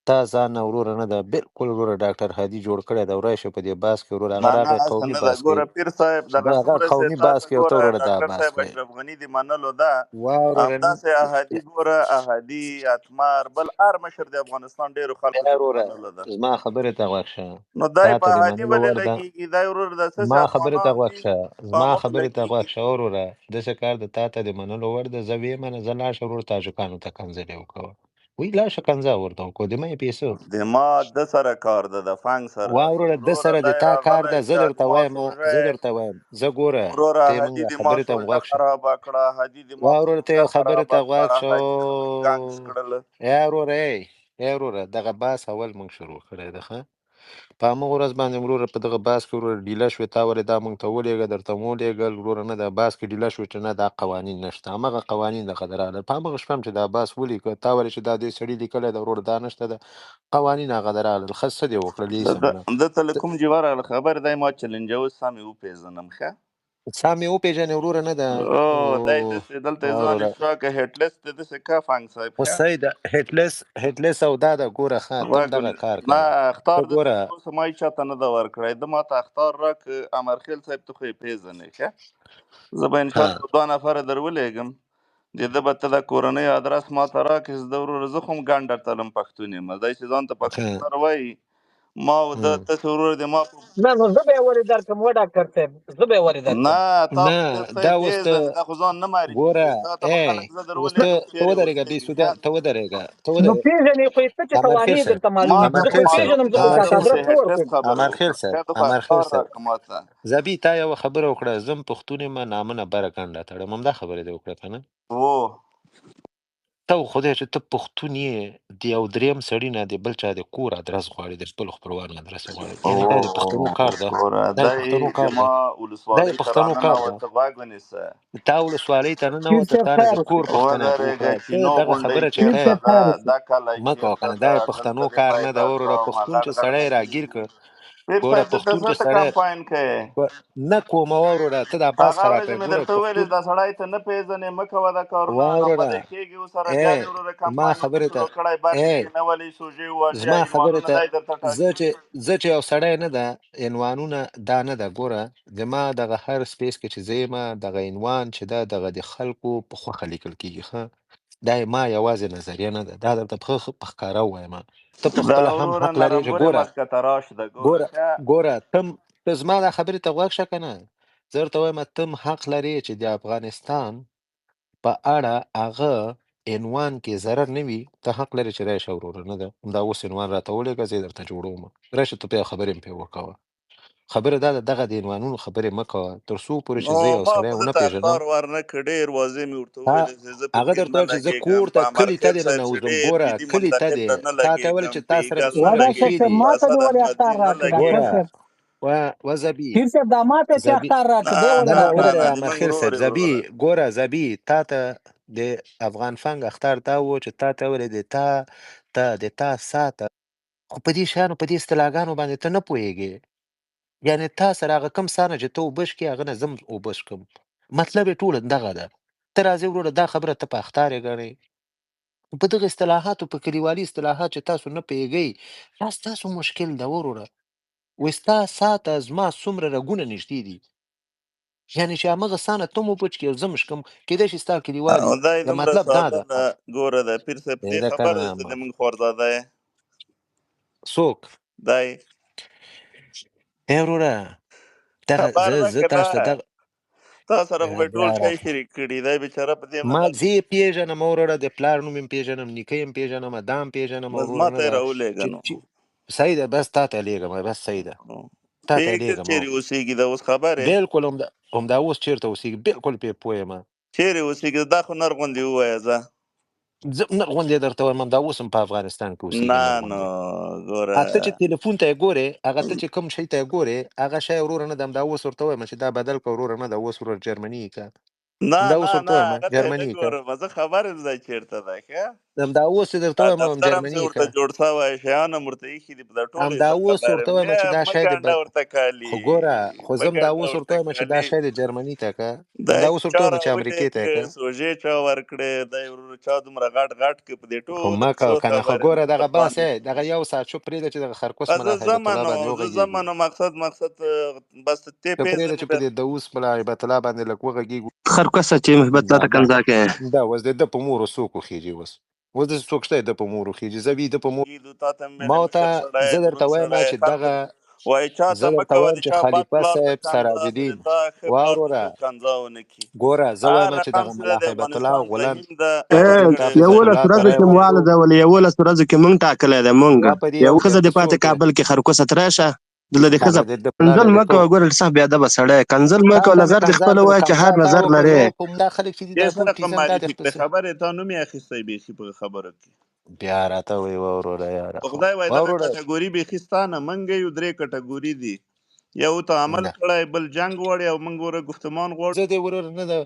تا ځان نه وروره نه ده بالکل وروره ډاکټر هادي جوړ کړی ده، ورای شه په دې باس کې وروره. هغه نه نه راغی هسې قومي نه ده. باس ګوره کوي، پیر صاحب دغه هغه څومره چې قومي تا باس ته کوي او ته ګوره وروره دا ډاکټر باس صاحب کوي. اشرف غني دې منلو ده، وروره همداسې احدي ګوره، احدي اتمر بل هر مشر د افغانستان ډېرو خلکو بیا ته وروره منلو ده. زما خبرې ته غوږ شه، نو دی تا په ته د احدي منلو ولې وړ ده. لګېږي؟ دی ورور د څه چې ما خبرې ته افغانان غوږ دي شه، په زما هغو خبرې ته غوږ لګېږي. شه وروره. داسې کار د تا ته د منلو وړ ده، زه ویې منه، زه لاړ شه ورور تاجکانو ته کنځلې وکوه، وی لاړ شه کنځا ورته وکړه، د ما یې پیسو د ما د سره کار ده، د فنګ سره وا وروره د وروره. سره د دی تا کار راغلی ده. زه چې درته ما وایم، سوژه زه درته وایم، زه ګوره وروره ته هدي مونږ د ما خبرې ته سوژه غوږ شه. خرابه کړه، هدي د ما وا وروره ته پروژه یو خبرې خرابه ته کړه، غوږ شو. هدي خلک ګنګس کړل. یا وروره ای وروره دغه باس اول مونږ شروع کړی ده. ښه په همغه ورځ باندې وروره په دغه باس کې وروره ډیله شوې، تا ولې دا مونږ ته ولېږه، درته مو ولېږل وروره. نه دا باس کې ډیله شوې چې نه دا قوانین نشته، همغه قوانین دغه دراغلل. په همغه شپه هم چې دا باس ولیکه، تا ولې چې دا دې سړي لیکلی ده وروره دا نشته ده قوانین هغه دراغلل. ښه څه دې وکړل یې سمونه ده ته له کوم جیوه راغله خبر دی؟ ما چلنجوه سم یې وپېژنم. ښه سم یې وپېژنې وروره نه ده. او دی داسې دلته یې ځان وروره افشا که هټلس دی داسې که فنګ صاحب. خو ښه صحیح ده، هټلس او دا ده ګوره. ښه تم غوږ دغه کار نه کوه اخطار ته د ګوره. تر اوسه ما هیچا ته نه ده ورکړی. ده ما ته اخطار راکړ. امرخیل صاحب ته خو یې پېژنې. ښه زه به ها انشاءالله یو دوه نفره در ولېږم، د ده به ته د کورنۍ ادرس ما ته راکړې. زه وروره زه خو هم ګنډ تلم پښتون یم. دی چې ځان ته پښتون ښه سره وایي، ما او ده تاسې وروره د ما په نه نو زه به یې ولې درکړم و ډاکټر صاحب، زه به یې ولې درکړم؟ نه تا نه خو ډېر څه دا یې اوس ته پېژنې، دا خو ځان نه معرفي ګوره کوي. تا ته به ای خلک زه در اوس ته ولېږم ته چېرې ودرېږه بې اوسېږي. سوده، ښه ته ودرېږه، ته نو ودرېږه. پېژنې خو یې څه چې امرخیل توانې صاحب درته ما معلومېږي، ته زه خو خو امرخیل صاحب معلوم پېژنم، زه ده خو چاته امرخیل ته خو د ادرس صاحب نه هټلس ورکوم. خبره امرخیل وکړه. صاحب ښه ته خو امرخیل اخطار صاحب راکړه ما ته. زبی تا یوه خبره وکړه، زه هم پښتون یم نامه نه بره ګنډه تړم، همدا خبره دې وکړه که نه؟ وو ته خدای چې ته پښتون یې د یو دریم سړي نه د بل چا د کور ادرس غواړي، د خپلو خپلوانو ادرس غواړي، یعنې دا د پښتنو کار ده، ګوره دا د دی پښتنو د کار ده، ما دا د ولسوالۍ ته پښتنو کار ده. راننوته، غوږ ونیسه. تا ولسوالۍ ته پیر ننوته، صاحب تا نه خیر د اوسې، کور پښتنه ودرېږه وکړه. ته چینو دغه غونډۍ خبره چې پیر چېرته کوې صاحب ده، خیر اوسې. دا کلی مه کوه چېرته که نه، ده، دا د دلته پښتنو دې کار نه پیدا ده وروره. کومه پښتون غټ چې غټ سړی بچي راګیر دي. کړ، پیر ګوره صاحب ته پښتون څه چې ته سړی کمپاین کوې؟ نه کومه وروره، ته دا باس هغه ورځ خرابې. مې ګوره درته وویل پښتون دا سړی ته نه پېژنې، مه کوه دا کارونه، واوروره. نابدی کېږي ورسره. اے بیا دې وروره ما کمپاینونه خبرې ته شروع کړی، بر اے دې کېنولې، سوژې وواژې، زما خبرې عنوانونه ته دی درته زه ټاکي. چې زه چې یو سړی نه ده عنوانونه دا نه ده. ګوره زما دغه هر سپیس کې چې زه یم، دغه عنوان چې ده دغه د خلکو په خوښه لیکل کېږي. ښه دا یې ما یوازې نظریه نه ده، دا درته په ښه په ښکاره ووایم. ته په دا خپله هم وروره حق لرې چې نرمبورې ګوره مسکه تراش ده، ګوره ګوره ښه. ګوره تم ته زما دا خبرې ته غوږ شه که نه. زه درته وایم تم حق لرې چې د افغانستان په اړه هغه عنوان کې ضرر نه وي، ته حق لرې چې راشه وروره نه ده همدا اوس عنوان راته ولېږه، زه یې درته جوړوم، راشه ته پرې خبرې هم پرې وکوه. خبره دا ده دغه د عنوانونو خبرې مه کوه تر څو پورې چې نو زه یو ما سړی خو ده ونه ته پېژنم. اخطار ورنه کړ، ډېر واضح مې ورته تا وویل چې زه په هغه پیر درته نه ویل چې زه لګېږم، کور په ته کلي ته امرخېل دې صاحب چې ننوځم. ډېر ګوره جدي کلي ته منتقد دې ده نه تا ته ویل لګېږم، چې په تا سره ایګل نه وا څومره ډاکټر ریښې صاحب لګېږم، دي. په ما ته دې اسد ولې اخطار احمدزي نه راکړ ډاکټر ګوره لګېږم. صاحب؟ و وزبي پیر صاحب دا ما ته چې زبی اخطار راکړ نه دی ولې نه نه نه راکړ؟ نه ودرېږه نه، د موږ امرخېل ورور صاحب. یې زبی وروره. ګوره زبی تا ته د افغان فنګ اخطار دا و چې تا ته ولې د تا ته د تا ساته، خو په دې شیانو په دې اصطلاحګانو باندې ته نه پوهېږې. یعنې تا سره هغه کم سانه چې ته اوبه شکې هغه نه زم اوبه شکم، مطلب یې ټول دغه ده. ته راځې وروره دا خبره ته په اخطار یې ګڼې، خو په دغه اصطلاحاتو په کلیوالي اصطلاحات چې تاسو نه پوهېږئ دا ستاسو مشکل ده وروره. وایي ستا ساته زما څومره رګونه نږدې دي، یعنې چې همغه سانه ته مو پچ کې او زه مشکم، کېدای شي ستا او کلیوالي دی د دومره مطلب دا ساده ده. ده، ګوره ده پیر صاحب په دې دا خبر کنه دی چې د موږ خورزاده یې څوک دی ای وروره دغه خبر زه ده زه که تاسو ته نه؟ دغه تا سره خو به بیا ټول شی راته شریک کړي، دی بیچاره په دې هم نه ما ده. زه یې پېژنم وروره، د پلار نوم یې پېژنم، نیکه یې پېژنم، ادم پېژنم بس وروره ما نه ته یې ده راولېږه چې نو. چې صحیح ده، بس تا ته لېږم، بس صحیح ده تا ته پوهېږې لېږم. چېرې اوسېږي دا اوس خبر یې؟ بالکل همدا اوس چېرته اوسېږي بالکل پې پوه یم. چېرې اوسېږي دا خو نر غوندې ووایه ځه. زه نر غوندې درته وایم، همدا اوس هم په افغانستان کې اوسېږي نه نر نو غوندې. ګوره ته چې ټلیفون ته یې ګورې، هغه ته چې کوم شی ته یې ګورې هغه شی وروره نه ده. همدا اوس ورته وایم چې دا بدل که وروره نه ده، اوس وروره جرمني یې که. نه همدا نه اوس ورته نه، وایم هغه ته یې نه جرمني یې که، ګورم، زه خبر یم ځای چېرته ده. ښه همدا اوس چې درته وایم هم دفتر هم جرمني څه یې ورته که، جوړ سوی، شیان هم ورته ایښي دي، په دا ټولو یې همدا زه اوس خبر ورته یم. وایم چې دا مه شی د ګنډه ورته خو کالي، ګوره خو مه زه همدا ګنډه اوس ورته ورته وایم چې دا کالي. شی د جرمني ته که، دی همدا اوس ورته چا وایم چې امریکې ته یې راولېږه، که. سوژې چا ورکړې، دی ورور چا دومره غټ غټ که، په دې خو ټولو مه قصو کوه که نه. خو خبر یم ګوره زه دغه درباندې. بحث یې دغه یو ساعت شو پرېږده چې دغه خرکوس ملا زه هیبت ځمه الله نو، باندې زه وغږېږو. ځمه نو، مقصد مقصد بس ته ته پرېږده پېژنې چې په بیا. دې دوس ملا هیبت الله باندې لږ وغږېږو. خرکوسه چې محبت لا دا ته دا کنځا کې. دا اوس د ده په مورو څوک وخېژي؟ اوس اوس داسې څوک شته د په مورو خېژي؟ زه وي د په مور کیدو تا ته مې ما ویلې ته مشر سړی زه درته دروند وایم سړی چې خلک دغه وایي چا زه ته مه درته کوه وایم د چې چا بد خلیفه پلار ته صاحب کنځا، سراج خو د الدین تا ښه پلار ته واوروره څوک کنځا ونه کړي. ګوره زه هر وایم چې رقم دغه سره ملا د هیبت الله افغانستان غلام زهیم ده سراج هغه الدین کړی تا حفظه 11 الله ته ورځو رای کې مواله ورکړو. ده ولې 11 ورځو کې مونږ ټاکلی دی مونږ. وا په دې یو یو ښځه چرته دې پاتې څوک دی کابل کې خرکوسه ترشه دلته دې ښځه کنه د پلار کنځل د مه کو کوه. ګوره سخت بې ادبه سړی، کنځل مه تا کوه، ته مې نظر دې کنځا خپل کړو وایه چې کنځا هر تا نظر وکړو لرې. په دا خلک چې دي دې دا سره ټول کوم ټیزن دا د معرفي خپل کړې څه خبرې تا نوم یې اخیستی بیخي په خبرو کې. بیا راته وی وروره یاره په خو خدای وای دغه وروره کټګوري بیخي ستا نه منګ یو درې کټګوري دي، یو ته عمل نه کړی، بل جنگ غواړي او منګ وره گفتمان غواړي. زه دې ورور نه ده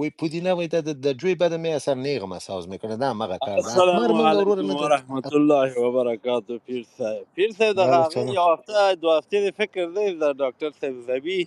وای پودینه وای دا د جوی بده مې اثر نیغه مساوز میکنه دا مغه کار ده السلام اتمر منګ وروره علیکم نه ده. ورحمت الله وبرکاته. پیر صاحب، پیر صاحب دغه وعلیکم هغه سلام. یو هفته دوه هفتې د فکر دی د ډاکټر صاحب زبی.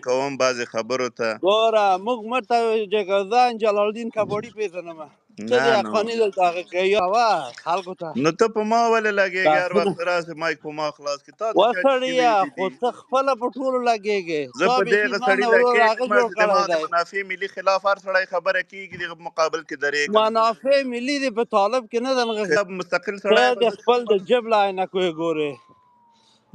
کوم بعضې خبرو ته ګوره موږ مرته جګردان جلال الدین کباړي پیژنم ته نه د نو حقاني دلته هغه کوي وا خلکو ته نو ته په ما ولې لګېږې؟ هر لاسونه وخت راسې مایک په ما خلاص کړي، تا ته چا چکې وسړیه ویلي خو دي؟ ته خپله په ټولو لګېږې، زه تا په بیخي دغه زما سړي نه ورور لګېږم هغه جوړ چې د کړی ما د دی. منافع ملي خلاف هر سړی خبره کېږي، دغه په مقابل کې درېږم. منافع ملي دې په طالب کې نه ده نغښتې. که مستقل ته سړی یم د زه خپل د جب له عینکو یې ګورې.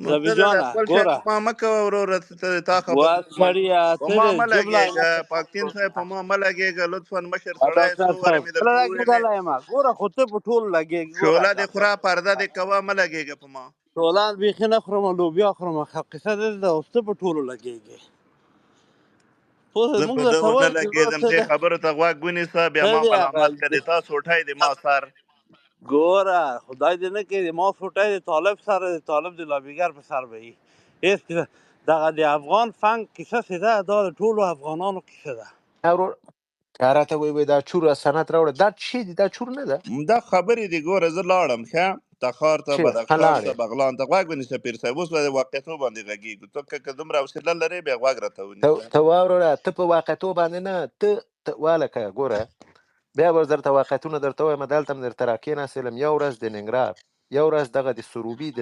نو زبی ته د جانه خپل شی ګوره په ما مه کوه وروره، ته د تا خبرو ته ما وسړیه په ته ما د مه جب له لګېږه عینکو پاکتین صاحب، په ما مه لګېږه لطفا، مشر سړی ډاکټر څو واره صاحب مې کله درته وویلې. لګېدلی یم ګوره خو ته په ټولو لګېږې. ګوره شوله دې ډاکټر خوره، صاحب پرده دې کوه، مه لګېږه په ما. ټولان بیخي نه خورم، لوبیا خورم. خو قصه دې ده اوس ته په ټولو لګېږې. پوه زه موږ په درته ده ونه وایو چې ورور لګېدم، ته دې د خبرو ته غوږ ونیسه، بیا ته ما دې هغه ملامت که د تا سوټی د ما سر. ګوره خدای دې نه کړي د ما سوټی د طالب سره د طالب د لابیګر په سر به وي. هېڅ کیسه دغه د افغان فنګ کیسه چې ده دا د ټولو افغانانو کیسه ده. ورور راته وای وای دا چور سند راوړه، دا چی دی؟ دا چور نه ده. دا خبرې دي. ګوره، زه لاړم ښه تخار ته، چې بدخشان ته، لاړې بغلان ته. غوږ ونیسه پیر صاحب، اوس به د واقعیتو باندې غږېږو. ته که دومره حوصله لرې، بیا غوږ راته ته ونیسه. ته واوروره، ته په واقعیتو باندې نه، ته ته والکه ګوره، بیا به درته واقعیتونه درته وایم. دلته هم درته راکېناستلم. یو ورځ د ننګرهار، یو ورځ دغه د سروبي د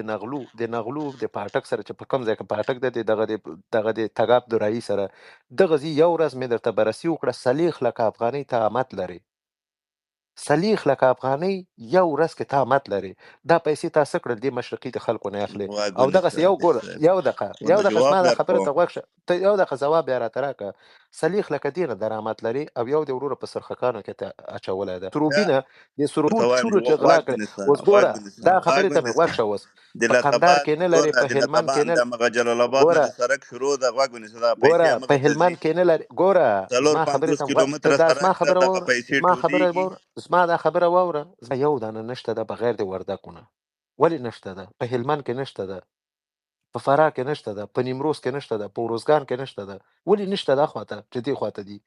نغلو، د پاټک سره چې په کوم ځای کې پاټک ده، د دغه د تګاب دورایي سره دغه ځي، یو ورځ مې درته بررسي وکړه. 40 لکه افغانۍ ته آمد لري، 40 لکه افغانۍ یو ورځ کې تا آمد لري. دا پیسې تا څه کړل؟ دې مشرقي د خلکو نه اخلي. غوږ او دغسې ونیسه یو پیر ګوره، صاحب، یو دقیقه، یو ونه دقیقه، جواب زما دا خبره درکوم. ته غوږ شه. ته یو دقیقه ځواب بیا راته راکړه. 40 لکه دې نه درآمد لري، او یو د وروره په سرخکانو کې ته اچولی ده. سروبي نه د سرو ورته وایم، چورو چې غلا غوږ کړې. ونیسه، اوس غوږ ګوره، ونیسه، دا غوږ خبرې ته مې ونیسه. غوږ شه. اوس د په قندار لتبند کې نه لري، ګوره، په د هلمند کې لتبند نه د مغه جلال آباد نه ګوره د سرک شروع ده. غوږ ونیسه، دا پیسې ګوره په همغه ته ځي. هلمند کې نه لري. ګوره څلور زما خبرې پنځوس ته ته کیلومتره دا زما سرک ده، خبره دغه واوره، پیسې زما خبره ټولېږي. واوره، زما دا خبره واوره. زما یو دانه نشته ده بغیر د وردګو نه. ولې نشته ده؟ په هلمند کې نشته ده، په فراه کې نشته ده، په نیمروز کې نشته ده، په ارزګان کې نشته ده. ولې نشته ده؟ خواته چې دې خواته دي،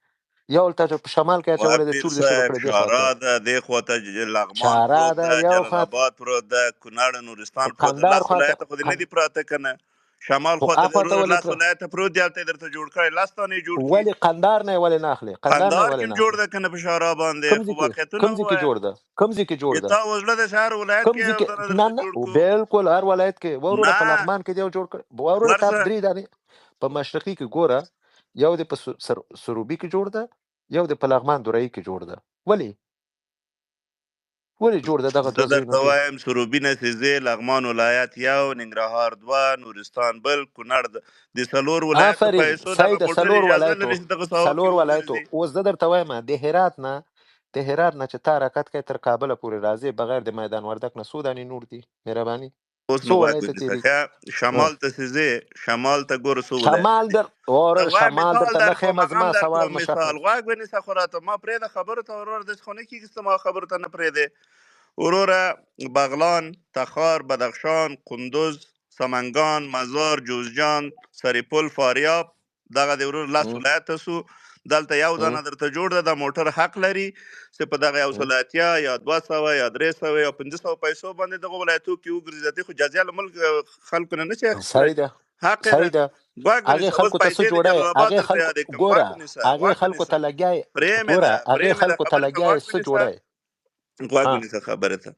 یو هلته چې په شمال کې و اچولې ده، پیر چور دې شروع صاحب، کړی دې خواته. شارا ده، دې خواته لغمان شارا پروت ده ده، یو جلال خواته، آباد پروت ده، کونړ نورستان پروت ده، قندار لس خواته، ولایته خو دې نه دي پراته که نه؟ شمال خو خواته دې اخواته وروره ولې لس ولایته پروت دي، هلته یې درته جوړ کړی، لس دانې جوړ کړي. ولې قندار نه یې ولې نه اخلي؟ قندار نه یې قندهار ولې کې هم نه جوړ اخلي؟ ده که نه په شارا باندې؟ کوم خو ځای کې، واقعیتونه کوم ځای کې ووایه. جوړ ده؟ کوم ځای کې جوړ چې ده؟ تا وزړه ده چې هر ولایت کوم کې ځای یو کې؟ دانه نه درته نه، جوړ کو. بالکل هر ولایت کې وروره. په نه لغمان کې دی یو جوړ کړ وروره. تا ورسه درې دانې په مشرقي کې ګوره، یو دی په سروبي کې جوړ ده، یو دی په لغمان دورایي کې جوړ ده. ولې ولې جوړ ده دغه زه دوه ځایونو درته کې؟ وایم، سروبي نه سیزې، لغمان ولایت یو، ننګرهار دوه، نورستان بل، کونړ د څلور ولایتو آفرین پیسو دغه صحیح ده. موټر څلور اجازه ولایتو، لري چې دغه ساحو کې څلور ولایتو. وګرځي. اوس زه درته وایم، د هرات نه، د هرات نه چې تا حرکت کوې تر کابله پورې راځې، بغیر د میدان وردک نه څو دانې نور دي؟ مهرباني، اوس څو نو غوږ ولایته ونیسه تېرېږي؟ ښه. شمال ته سیزې، شمال ته ګوره څو ولایت شمال دي. در وروره، ته وای شمال مثال درته نه در کوم، ښیم. هغه زما هم در سوال کوم مشخص. مثال. غوږ ونیسه خو راته، ما پرېږده خبرو ته وروره، داسې خو نه کېږي چې ته ما خبرو ته نه پرېږدې وروره. بغلان، تخار، بدخشان، قندوز، سمنګان، مزار، جوزجان، سرپل، فاریاب، دغه د ورور لس ولایته سو. دلته یو دانه درته جوړ ده. دا موټر حق لري چې په دغه یو سل اتیا یا 200 یا 300 یا 500 پیسو باندې دغه ولایتو کې وګرځي. دې خو جزیه له ملک خلکو نه نشي اخیستلی، صحیح ده، حق یې صحیح ده. ده. غوږ هغې ونیسه، اوس خلکو ته څه پیسې د جوړی؟ جلال آباد هغې درته خلکو یادې کړم. ګوره، غوږ ونیسه، هغې غوږ خلکو ونیسه، ته لګیا یې. پرې مې ګوره ده، پرې هغې مې ده خلکو ته خبرې ته. لګیا غوږ یې څه ونیسه، جوړی؟ غوږ ها ونیسه خبره ته.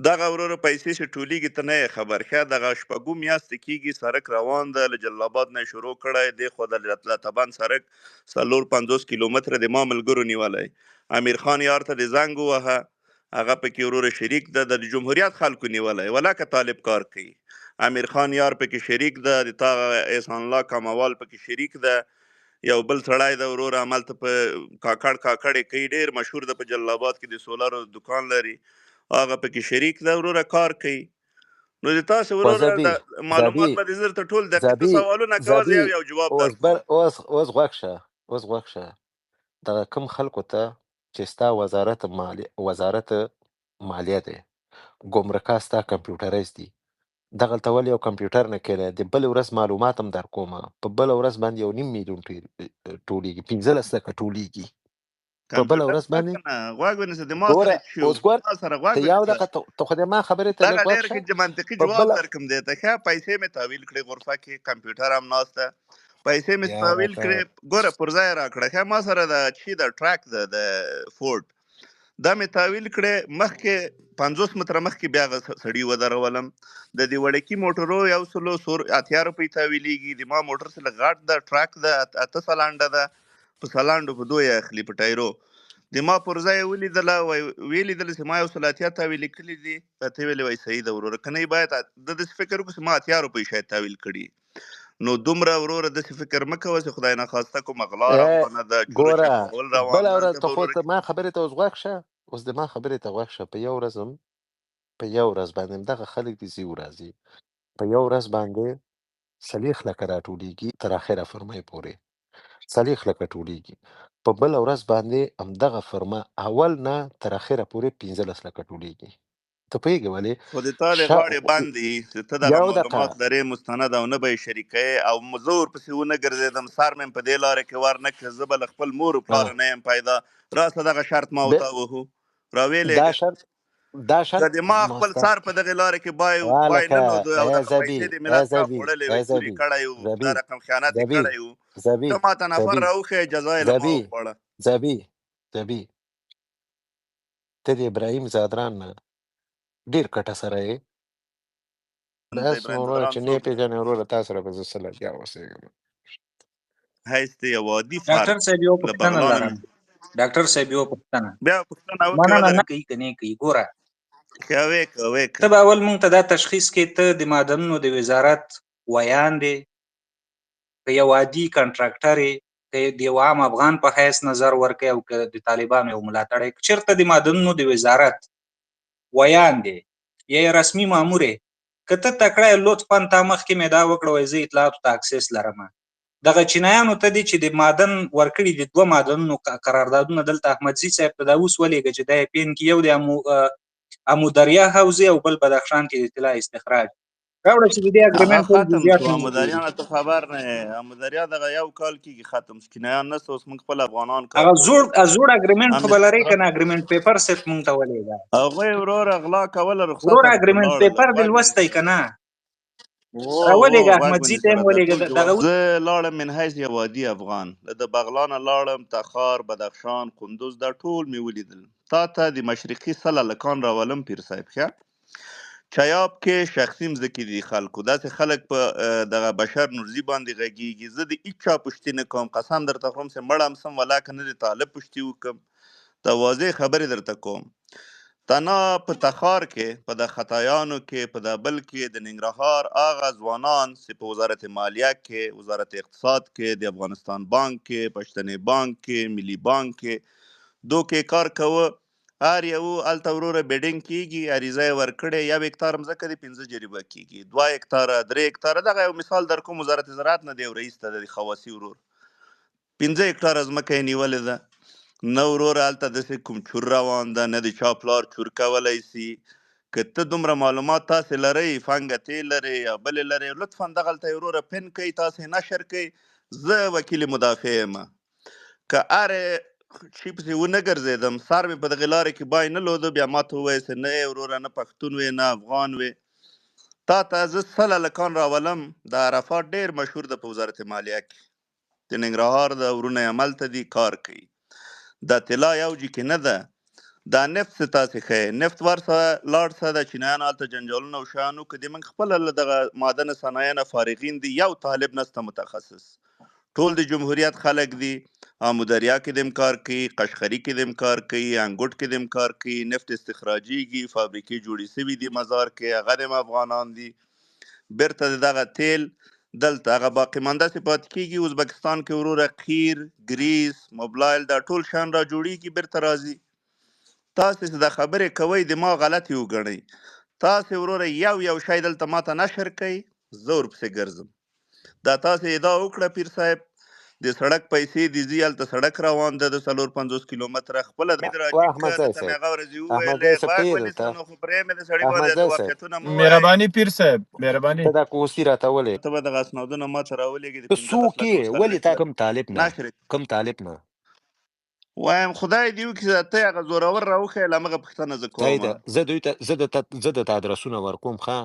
دغه وروره پیسې چې ټولیږي ته نه یې خبر ښه. دغه شپږو میاشتې کېږي سرک روان ده، له جلال آباد نه یې شروع کړی دی، خو د لتبند سرک 54 کیلومتره د ما ملګرو نیولی. امیر خان یار ته د زنګ ووهه، هغه پکې وروره شریک ده. د جمهوریت خلکو نیولی، ولاکه طالب کار کوي. امیر خان یار پکې شریک ده، د تا احسان الله کاموال پکې شریک ده، یو بل سړی ده وروره هملته په کاکړ کاکړ یې کوي، ډېر مشهور ده په جلال آباد کې، د سولرو دکان لري، هغه پکې شریک ده وروره، کار کوي. نو د تاسو وروره وزبي د معلومات زبي به دې زه درته ټول دقیق زبي سوالونه کوه، زه زبي یو یو جواب اوس درکوم. بر اوس اوس غوږ شه، اوس غوږ شه. دغه کم خلکو ته چې ستا وزارت مالی، وزارت مالیه دی، ګمرکا ستا کمپیوټرایز دي، دغلته ولې یو کمپیوټر نه کېنی؟ د بلې ورځ معلومات هم در کومه. په بله ورځ باندې 1.5 میلیون ټولېږي، 15 لکه ټولېږي په بله کمپیوټر ورځ شته باندې. که نه؟ غوږ ونیسه، د ما ګوره سره چې اوس ګور، ما سره غوږ ته یو ونیسه. دقیقه، ته خو د ما خبرې ته لږ دغه غوږ ډېر شه. کې منطقي په جواب بله درکم دی ته ښه. پیسې مې تحویل کړې، غرفه کې کمپیوټر هم ناسته، پیسې مې یاره تحویل ته کړې، ګوره پر ځای راکړه ښه. ما سره د چی د ټرک ده، د فورډ دا مې تحویل کړې. مخکې 50 متره مخکې بیا هغه سړي ودرولم. د دې وړکي موټرو یو سلو سور اتیا روپۍ تحویلېږي. د ما موټر سره غټ ده، ټرک ده، اته سلنډه ده، په سلنډو په دوی اخلي په ټایرو. د ما پر ځای ولیدله، ویې لیدله چې ما 180 تحویل کړي دي. راته یې ویلې، وایي صحیح ده وروره، که نه یې باید ده داسې فکر وکړو چې ما 80 روپۍ شاید تحویل کړي. نو دومره وروره داسې فکر مه کوه چې خدای نخواسته کومه غلا ای روانه ده، چور ګوره چپاول روان بله ده. ورځ هلته ته به خو وروره ته ما خبرې ته اوس غوږ شه، اوس د ما خبرې ته غوږ شه. په یو ورځ هم، په یو ورځ باندې هم دغه خلک دي ځي راځي، په یو ورځ باندې 40 لکه راټولېږي تر اخره فرمای پورې 40 لکه ټولېږي. په بله ورځ باندې همدغه فرما اول نه تر اخره پورې 15 لکه ټولېږي. ته پوهېږې ولې؟ خو د تا د شا غاړې بند دي چې ته دغه یو معلومات دقه لرې مستند او نه به یې شریکوې، او زه ورپسې ونه ګرځېدم، سر مې په دې لاره کې ور نه کړ، زه به له خپل مور و پلاره نه یم پیدا. راسه دغه شرط ما او به تا وهو، راویې دا لېږه. شرط، دا که شرط د ما خپل مستا سر په دغې لارې کې بای بای والکه نه لودو او ای دغه زبی پیسې د ای ملت چا زبی خوړلې ای وې، چور یې زبی کړی و، دا زبی رقم خیانت یې زبی کړی و، زبی ته ما ته نفر زبی راوښیه، جزا یې له ما زبی وخوړه. زبی زبی، ته د ابراهیم زادران نه ډیر کټه سره یې. د بس نو ابراهیم وروره ځدران چې نه څوک دی؟ پېژنې وروره، تا سره به زه څه لګیا اوسېږم. حیث د یو عادي ډاکټر فرد صاحب یو له پوښتنه بغلانه لرم. مې ډاکټر صاحب یو پوښتنه. بیا پوښتنه وکړه. مننه ودرې نه کوي که نه کوي؟ ګوره، ښه، ویکه ویکه. ته به اول مونږ ته دا تشخیص کې، ته د معدنونو د وزارت ویاند یې که یو عادي کانټراکټر یې، که د یو عام افغان په حیث نظر ورکوې او که د طالبانو یو ملاتړی یې؟ که چېرته د معدنونو د وزارت ویاند یې یا یې رسمي مامور یې، که ته تکړه یې، لطفا تا مخکې مې دا وکړه، وایي زه اطلاعاتو ته اکسس لرم، دغه چینایانو ته دي چې د معدن ورکړي دي دوه معدنونو قراردادونه دلته احمدزي صاحب ته دا اوس ولېږه چې دا یې پین کې یو د امو دریا حوزې او بل بدخشان کې د طلا استخراج راوړه چې د دې هغه اګریمنټ ټول ختم جزئیات شو. مونږ وګورو. امودریانه ته خبر نه یې، امودریا دغه یو کال کېږي ختم شو، چینایان نشته اوس، موږ خپل افغانان کار هغه کوو. زوړ زوړ اګریمنټ خو هم به لرې که نه؟ اګریمنټ پیپر صرف مونږ ته ولېږه هغوی وروره غلا کوله، رخصت وروره. ورته اګریمنټ لاړل، پیپر دې غوږ لوستی ونیسه. که نه؟ وو وو راولېږه، غوږ احمدزي ونیسه ته هم راته ولېږه ټول دغه. جواب. زه لاړم من حیث یو عادي افغان، له د بغلانه لاړم تخار، بدخشان، کندوز، دا ټول مې ولیدل. تا ته د مشرقي سل هلکان راولم پیر صاحب. ښه، چیاب کې شخصي مځکې دي خلکو، داسې خلک په دغه بشر نورزي باندې غږیږي. زه د هیچا پښتي نه کوم، قسم درته خورم چې مړ هم سم ولاکه نه د طالب پښتي وکم. دا واضح خبرې درته کوم. تنا په تخار کې، په د خطایانو کې، په د بل کې، د ننګرهار هغه ځوانان چې په وزارت مالیه کې، وزارت اقتصاد کې، د افغانستان بانک کې، پښتني بانک کې، ملي بانک کې دوکې کار کوه، هر یو هلته وروره بیډینګ کیږي، عریضه یې ورکړې، یو هکتار مځکه دې 5 جریبه کیږي، 2 هکتاره، 3 هکتاره. دغه یو مثال در کوم، وزارت زراعت نه دی یو رئیس ته د خواصي ورور 5 هکتاره ځمکه یې نیولې ده. نه وروره هلته داسې کوم چور روان ده، نه د چا پلار چور کولی سي. که ته دومره معلومات تاسې لرئ، فنګه تې لرئ یا بلې لرئ، لطفا دغلته یې وروره پن کړئ، تاسې نشر کړئ. زه وکیل مدافع یم، که هر شي پسې ونه ګرځېدم، سر مې په دغې لارې کې بای نه لوده، بیا ما ته ووایه چې نه یې وروره، نه پښتون وې نه افغان وې. تا ته زه سل هلکان راولم. د عرفات ډېر مشهور ده په وزارت مالیه کې، د ننګرهار ده، ورونه یې هملته دي، کار کوي. دا طلا یو جي کې نه ده، دا نفت څه تاسې ښیې، نفت ورسه لاړ سه، د چینایانو هلته جنجالونه او شیان وکړه. د موږ خپله له دغه معدن صنایع نه فارغین دي، یو طالب نسته متخصص، ټول د جمهوریت خلک دي. آمودریا کې دیم کار کوي، قشقري کې دیم کار کوي، انګوټ کې دیم کار کوي، نفت استخراجیږي، فابریکې جوړې سوي دي مزار کې، هغه دیم افغانان دي. بیرته دغه تیل دلته هغه باقی مانده سي پاتې کیږي ازبکستان کې وروره، قیر، ګریس، موبلایل، دا ټول شیان را جوړیږي، بیرته راځي. تاسې چې دا خبرې کوئ د ما غلطې وګڼئ. تاسې وروره یو یو شی دلته ماته نشر کړئ، زه ورپسې ګرځم. دا تاسې ادعا وکړه پیر صاحب د سړک پیسې دي ځي، هلته سړک روان ده د 54 کیلومتره، خپله د وا راجیګ که احمدزی درته مې صاحب، هغه ورځې وویلې، احمدزی صاحب ته غوږ یې ونیسه درته نو خو پرې مې د سړي باندې احمدزی د صاحب واقعیتونه مه وایئ. مهرباني پیر صاحب، مهرباني. ته دا کوسي راته ولې ته به دغه اسنادونه ما ته راولېږې د ته 15 څوک لکه یې؟ او ولې 40 تا لکه کوم طالب نه، نشر کوم طالب نه؟ وایم خدای دې وکړي چې ته هغه زورور راوښیې، له همغه پوښتنه زه صحیح کومه. ده. زه دوی ته زه د ادرسونه ورکوم. ښه،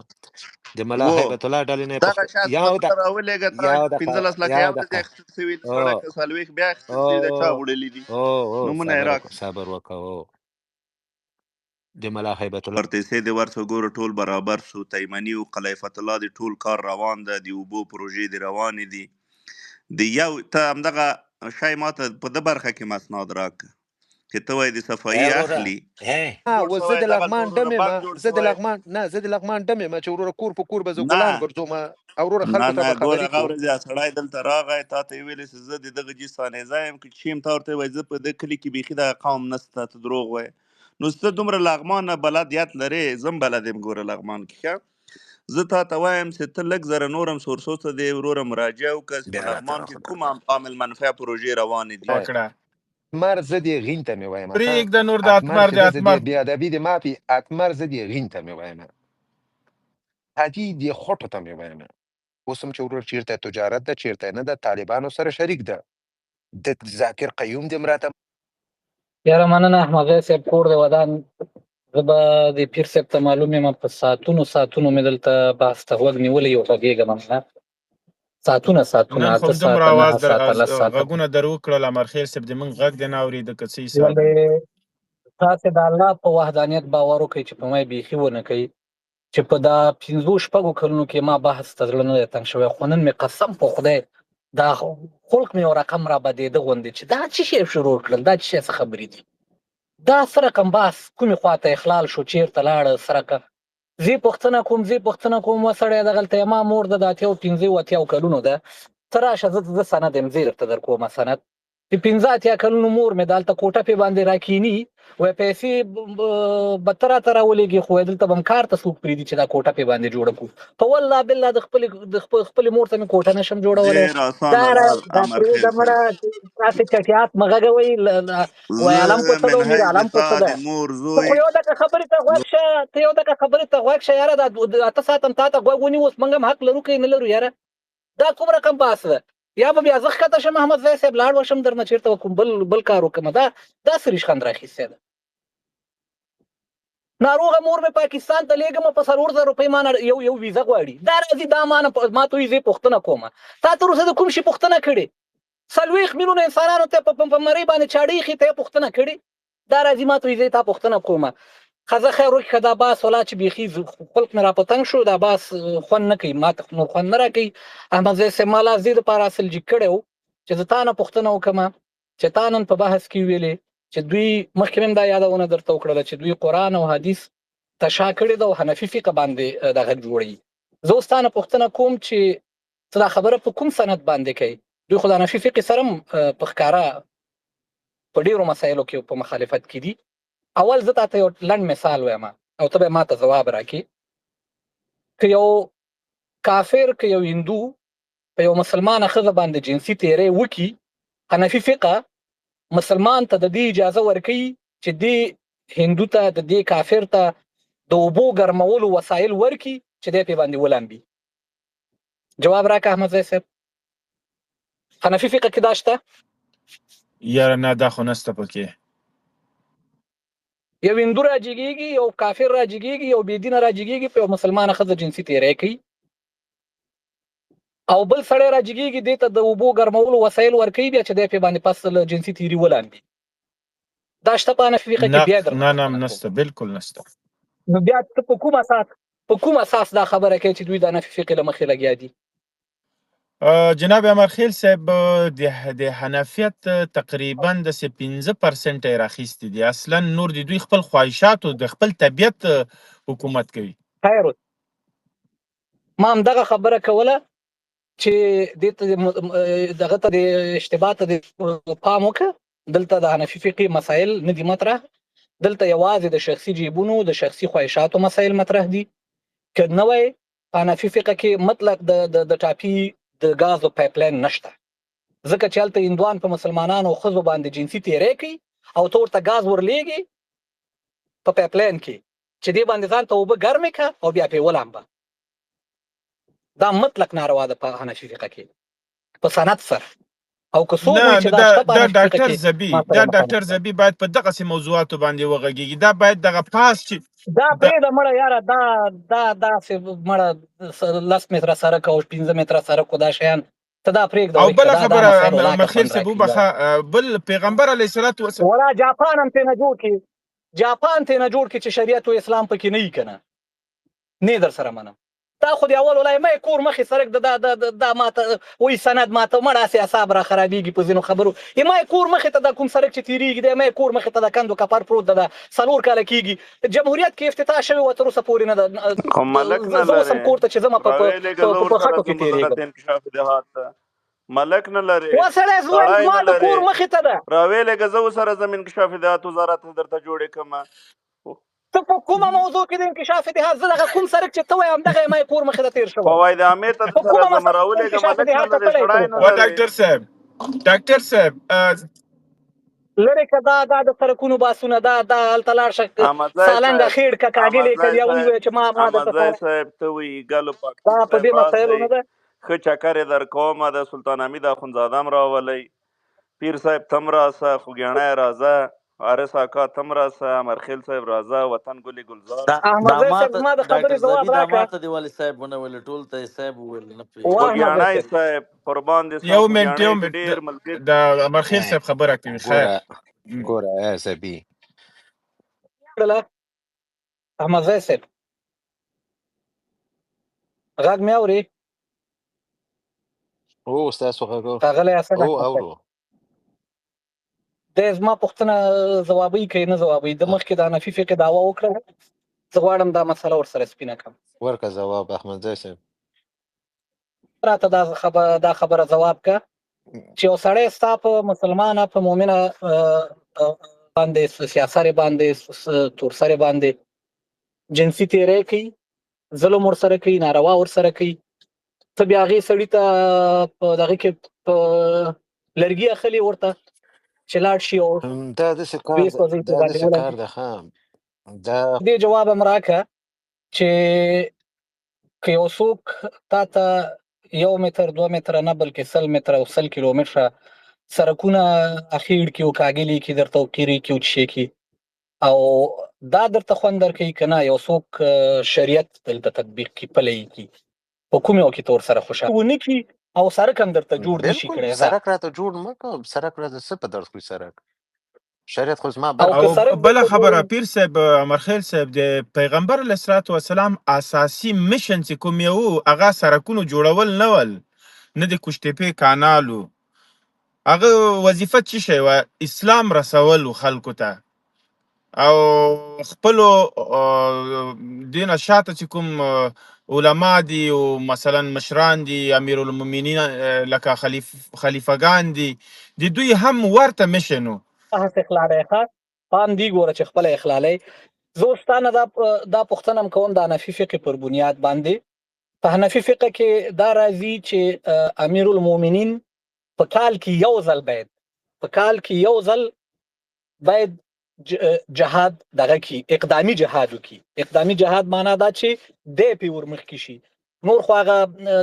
د ملا وو هیبت الله ډلې نه دغه پښت شی یو د اسنادونه راولېږه. تا یو دقه 15 لکه یو یو ورځ دقه اخیستل سوي د او سړک، 40 بیا اخیستل او سوي د چا وړلي دي، او او نومونه یې صبر وکړه، راکړه. صبر وکړه. او د ملا هیبت الله ورتیسې د ورڅ ګورو ټول برابر سو. تیمني او قلیفت الله د ټول کار روان ده، د اوبو پروژې د روانې دي. د یو ته همدغه شی ماته په ده برخه کې مسناد راکړه چې ته وایې د صفایي وروره اخلي. نه جوړ و زه سوی د دغلته لغمان وروره ډم یم، بند جوړ زه د سوی. لغمان نه، زه د لغمان ډم یم چې وروره کور په کور به زه نه ګلان ګرځوم او وروره نه خلکو ته نه به ګوره خبري هغه کوم. ورځ یو سړی دلته راغی، تا ته یې ویلې چې زه د دغه جي سانېزه یم که چیم، تا ورته وویل زه په ده کلي کې بیخي دغه قوم نسته، ته دروغ وایې. نو ته دومره لغمان نه بلدیت لرې، زه هم بلد یم ګوره لغمان کې. ښه زه تا ته وایم چې ته لږ زره نورم سورسو ته دې وروره مراجعه وکړه چې په بیا راته لغمان کې راخبر کوم عامل منفعه پروژې روانې دي. وکړه. اتمر زه دې غین ته مې وایم، ښه؟ پرېږده نور د اتمر اتمر چې د ده زه دې اتمر. بې ادبي دې معافي، اتمر زه دې غین ته مې وایم، حاجي دې خټو ته مې وایم. اوس هم چې ورور چیرته تجارت ده چیرته نه ده، طالبانو سره شریک ده، د ذاکر قیوم دې راته. یاره مننه احمدزی صاحب، کور دی ودان. زه به د پیر صاحب ته معلوم یم، په ساعتونو ساعتونو مې دلته بحث ته غوږ نیولی یو، غږېږم هم نه. ساعتونه ساعتونه، نن خو 8 دومره ساعته، اواز 9 در ساعته، 10 ساعته. غږونه در وکړل امرخیل صاحب، د موږ غږ دی نه اورېده که څه حساب دی؟ ولې تاسې د الله په وحدانیت باور وکړئ چې په ما یې بیخي ونه کوي، چې په دا 5-6 کلونو کې ما بحث ته زړه نه دی تنګ شوی، خو نن مې قسم په خدای دا خلق مې یو رقم را بدېده غوندې چې دا څه شی شروع کړل، دا څه شی څه خبرې دي، دا څه رقم بحث کومې خواته اخلال شو، چېرته لاړه څه رقم. زه پوښتنه کوم، زه پوښتنه کوم، وسړی دغلته ما مور ده د 85 80 کلونو ده، ته راشه زه سند یم، زه درته در کومه سند. چې 85 کلونو مور مې دلته کوټه پې باندې راکینی، وای پیسې به ته راته راولېږې، خو وای دلته به هم کار ته څوک پرېږدي چې دا کوټه پې باندې جوړه کړو. په والله بالله د خپلې مور ته مې کوټه نشم جوړولی. ډېر اسانه دا لار دا امرخیل پرېږده صاحب، مړه، تاسې چټیات مه غږوئ. وای علم زه په څه من ده او میر حیث علم په تا څه د ده؟ مور ته زوی خو یو دغه خبرې ته غوږ شه، ته یو دغه خبرې ته غوږ شه یاره. دا 8 ساعته هم تا ته غوږ ونیو، اوس موږ هم حق لرو که یې نه لرو یاره؟ دا کوم رقم بحث ده؟ یا به بیا زه ښکته شم احمد زی صاحب، لاړ وشم درنه چېرته به کوم بل کار وکړم. دا څه ریشخند راخیستی ده؟ ناروغه مور مې پاکستان ته لېږم، په 4000 روپۍ ما نه یو ویزه غواړي. دا راځي دا ما نه ما ته وایي زه یې پوښتنه کوم. تا تر اوسه د کوم شي پوښتنه کړې؟ 40 میلیونه انسانانو ته په مرۍ باندې چاړې ایښې، ته یې پوښتنه کړې؟ دا راځي ما ته وایي زه یې تا پوښتنه کوم. ښځه خیر وکړي، دا باس ولا چې بیخي خلق مې را په تنګ شو، دا باس خوند نه کوي، ما ته نور خوند نه راکوي. احمد زی صاحب ما لاس دې دپاره اصل جګ کړی و چې زه تا نه پوښتنه وکړم چې تا نن په بحث کې ویلې چې دوی مخکې مې هم دا یادونه درته وکړله چې دوی قرآن او حدیث ته شا کړې ده او حنفي فقه باندې دغه جوړوي. زه اوس تا نه پوښتنه کوم چې ته دا خبره په کوم سند باندې کوي؟ دوی خو د حنفي فقه سره هم په ښکاره په ډېرو مسایلو کې په مخالفت کې دي. اول زه تاته یو لنډ مثال وایم او ته به ما ته ځواب راکې. که یو کافر، که یو هندو په یو مسلمانه ښځه باندې جنسي تیری وکړي، حنفي فقه مسلمان ته د دې اجازه ورکوي چې دې هندو ته، د دې کافر ته د اوبو ګرمولو وسایل ورکړي چې دی پې باندې ولامبي. جواب راکړه احمد زی صاحب، حنفي فقه کې دا شته؟ یاره نه، دا خو نسته پکې. یو هندو راجګېږي، یو کافر راجګېږي، یو بې دینه راجګېږي، په یو مسلمانه ښځه جنسي تیری کوي، او بل سړی راجګېږي دې ته د اوبو ګرمولو وسایل ورکوي بیا چې دی پې باندې پس له جنسي تیري ولامبي. دا شته په حنفي فقه کې؟ نه بیا درته نه نه، پوښتنه کوم. نسته، بالکل نسته. نو بیا ته په کوم اساس دا خبره کوي چې دوی د حنفي فقه له مخې لګیا دي؟ جناب امرخیل صاحب، د حنفیت تقریبا د 5% یې راخیستي دي. اصلا نور د دوی خپل خواهشاتو د خپل طبیعت حکومت کوي. خیر، ما هم دغه خبره کوله چې دې ته دغه ته د اشتباه ته د پام وکړه. دلته د حنفي فقه مسایل نه دي مطرح، دلته یوازې د شخصي جیبونو د شخصي خواهشاتو مسایل مطرح دي. که نه وای په حنفي فقه کې مطلق د ټاپي د ګازو پایپ لاین نشته، ځکه چې هلته هندوان په مسلمانانو او ښځو باندې جنسي تیری کوي او ته ورته ګاز ورلېږي په پایپ لاین کې چې دې باندې ځان ته اوبه ګرمې کړه او بیا پرې ولامبه. دا مطلق ناروا ده په حنفي فقه کې په سند سره. او که څوک نه وایي چې نو دا دا شته په دا حنفي فقه ډاکټر کې، زبی، ما دا سره ډاکټر مخالف ده. زبی باید په دغسې موضوعاتو باندې وغږیږي. دا باید دغه پاس چې دا دا پرېږده مړه یاره، دا دا داسې مړه 10 متره سړک او 5 متره سړک او دا شیان ته دا پرېږده او ورکه. بل دا دا خبره مسایل ولاکه امرخیل خوند صاحب راکوي. وبخه، بل پیغمبر علیه الصلاة والسلام ولا جاپان هم ترې نه جوړ کړي، جاپان ترې نه جوړ کړي چې شریعت او اسلام پکې نه وي که نه، نه در سره منم. تا خو دې اول ولای مې کور مخې سرک د دا دا دا ماته وای سند ماته مړه هسې اعصاب را خرابېږي په ځینو خبرو. ما کور مخې ته دا کوم سرک چې تېرېږي دی، مې کور مخې ته د کندو کپر پروت ده، دا 4 کاله کېږي جمهوریت کې افتتاح شوی و تر اوسه پورې نه ده. خو ملک نه زه اوس هم لرې کور ته چې ځم په راویلېږه، زه په ورسره خټو کې ځم وزارت تېرېږم. انکشاف دهات ته. ملک نه لرې، وسړی زوی سړی زما نه د کور لرې، مخې ته ده. راویلېږه زه ورسره ځم انکشاف دهات وزارت ته درته جوړې کړم. ته په کومه موضوع کې د انکشاف دهات؟ زه دغه کوم سرک چې ته وایې همدغه یې ما کور مخې ته تېر شوی. فواید عامې ته په درسره کومه ځم، مسله کې راولېږه. انکشاف ملک نه دهات ته لرې، تللی سړی تر نه اوسه؟ و لرې. ډاکټر صاحب، ډاکټر صاحب، لرې که دا دا د سرکونو باسونه، دا دا هلته لاړ شه احمدزی سالنګ صاحب، خېړ که کاګلې که احمدزی بیا صاحب، ووایه چې ما ما درته احمدزی صاحب، ته وایي ګلو دا پکتین په صاحب دې مسایلو راسئ، نه ده. ښه چکر یې در کومه د سلطان حمید اخندزاده هم راولئ، پیر صاحب تم راسه، خوږیاڼی راځه، حارث اکا تم راسه، امرخیل صاحب راځه، وطن ګلې ګلزار. دا دا احمدزی صاحب ماته زما د ډاکټر خبرې ځواب زبی دا راکړه. ماته دی ولې صاحب ونه ویل، ټول ته یې صاحب وویل، نه پوهېږم. واه احمدزی خوږیاڼی صاحب صاحب قربان دې سم، یو منټ، خوږیاڼی یو کې منټ، ډېر ملګري. د امرخیل صاحب خبره کوي. خیر. ګوره ګوره ای زبی کړله. احمدزی صاحب غږ مې اورې؟ او ستاسو غږ ښاغلی اسد او احمد صاحب اورو. دی زما پوښتنه ځوابوي که یې نه ځوابوي؟ د مخکې د حنفي فقې دعوا وکړه، زه غواړم دا مسله ورسره سپینه کړم. ورکه ځواب احمدزی صاحب. راته دا خبره دا خبره ځواب که چې یو سړی ستا په مسلمانه په مؤمنه باندې سیاسرې باندې تورسرې باندې جنسي تیری کوي، ظلم ورسره کوي، ناروا ورسره کوي، ته بیا هغې سړي ته په دغه کې په لرګي اخلي ورته چې لاړ شي او دا داسې کار ویې ده، سوځوي په دا باندې داسې ولګي. کار ده. ښه دا دې جواب هم راکړه چې که یو څوک تا ته 1 متر 2 متره نه بلکې 100 متره او 100 کیلومتره سرکونه اخیړ کې او کاګلې کې درته او قیرې کې او څه کې او دا درته خوند درکوي که نه یو څوک شریعت دلته تطبیق کی پلی کی، په کوم یو کې ته ورسره خوشحاله ونه کی او سرک هم درته جوړ نشي بالکل کړی؟ ځه سرک راته جوړ مه که، سرک راته څه په درد خوري؟ سرک شریعت خو زما او برخه که او سرک بل درته خبره جوړ پیر صاحب، امرخیل صاحب، د پیغمبر علیه الصلاة والسلام اساسي مشن چې کوم یو هغه سرکونو جوړول نه ول، نه د قوشتېپې کانال و. هغه وظیفه څه شی وه؟ اسلام رسول و خلکو ته او خپلو دینه شاته چې کوم علما دي او مثلا مشران دي، امیر المؤمنین لکه خلیفګان دي، د دوی هم ورته مشن و. هسې اخلالی ښه پام دی ګوره چې خپله اخلالی. زه اوس تا نه دا دا پوښتنه هم کوم د حنفي فقې پر بنیاد باندې. په حنفي فقه کې دا راځي چې امیر المؤمنین په کال کې یو ځل باید، په کال کې یو ځل باید جهاد دغه کی اقدامي جهاد وکي. اقدامي جهاد معنا دا چې دی پې ورمخکې شي. نور خو هغه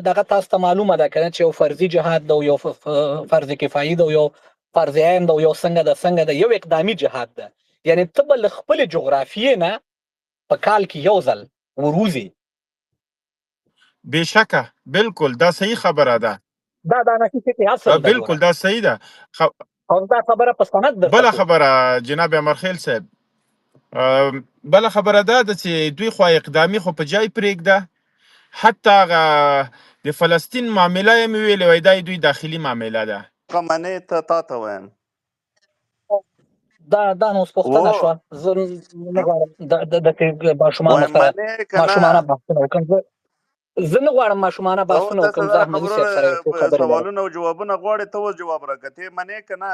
دغه تاسو ته معلومه ده کنه چې یو فرضي جهاد ده، یو فرض کفایي ده، یو فرض عین ده، یو څنګه ده څنګه ده، یو اقدامي جهاد ده. یعنی ته به له خپلې جغرافیې نه په کال کې یو ځل وروځې. بېشکه، بالکل دا صحیح خبره ده. دا د حنفي فقې اصل ده. بالکل ګوره دا صحیح ده. او دا خبره په سند درته بله کوم. خبره جناب امرخیل صاحب، بله خبره دا ده چې دوی خو اقدامي خو په جای پرېږده، حتی هغه د فلسطین معامله یې مې ویلې وای، دا یې دوی داخلي معامله ده. منې ته تا ته وایم. دا دا نو اوس پوښتنه و شوه. زه نه غواړم د د داسې ماشومانو وایم سره منې که نه؟ ماشومانه بحثونه وکړم. زه زه نه غواړم ماشومانه ته اوس بحثونه داسې وکړم. زه دغه احمدي صاحب سره یو څو خبرونه خبرې لرم. سوالونه او جوابونه غواړې، ته اوس جواب راکړه، ته منې که نه؟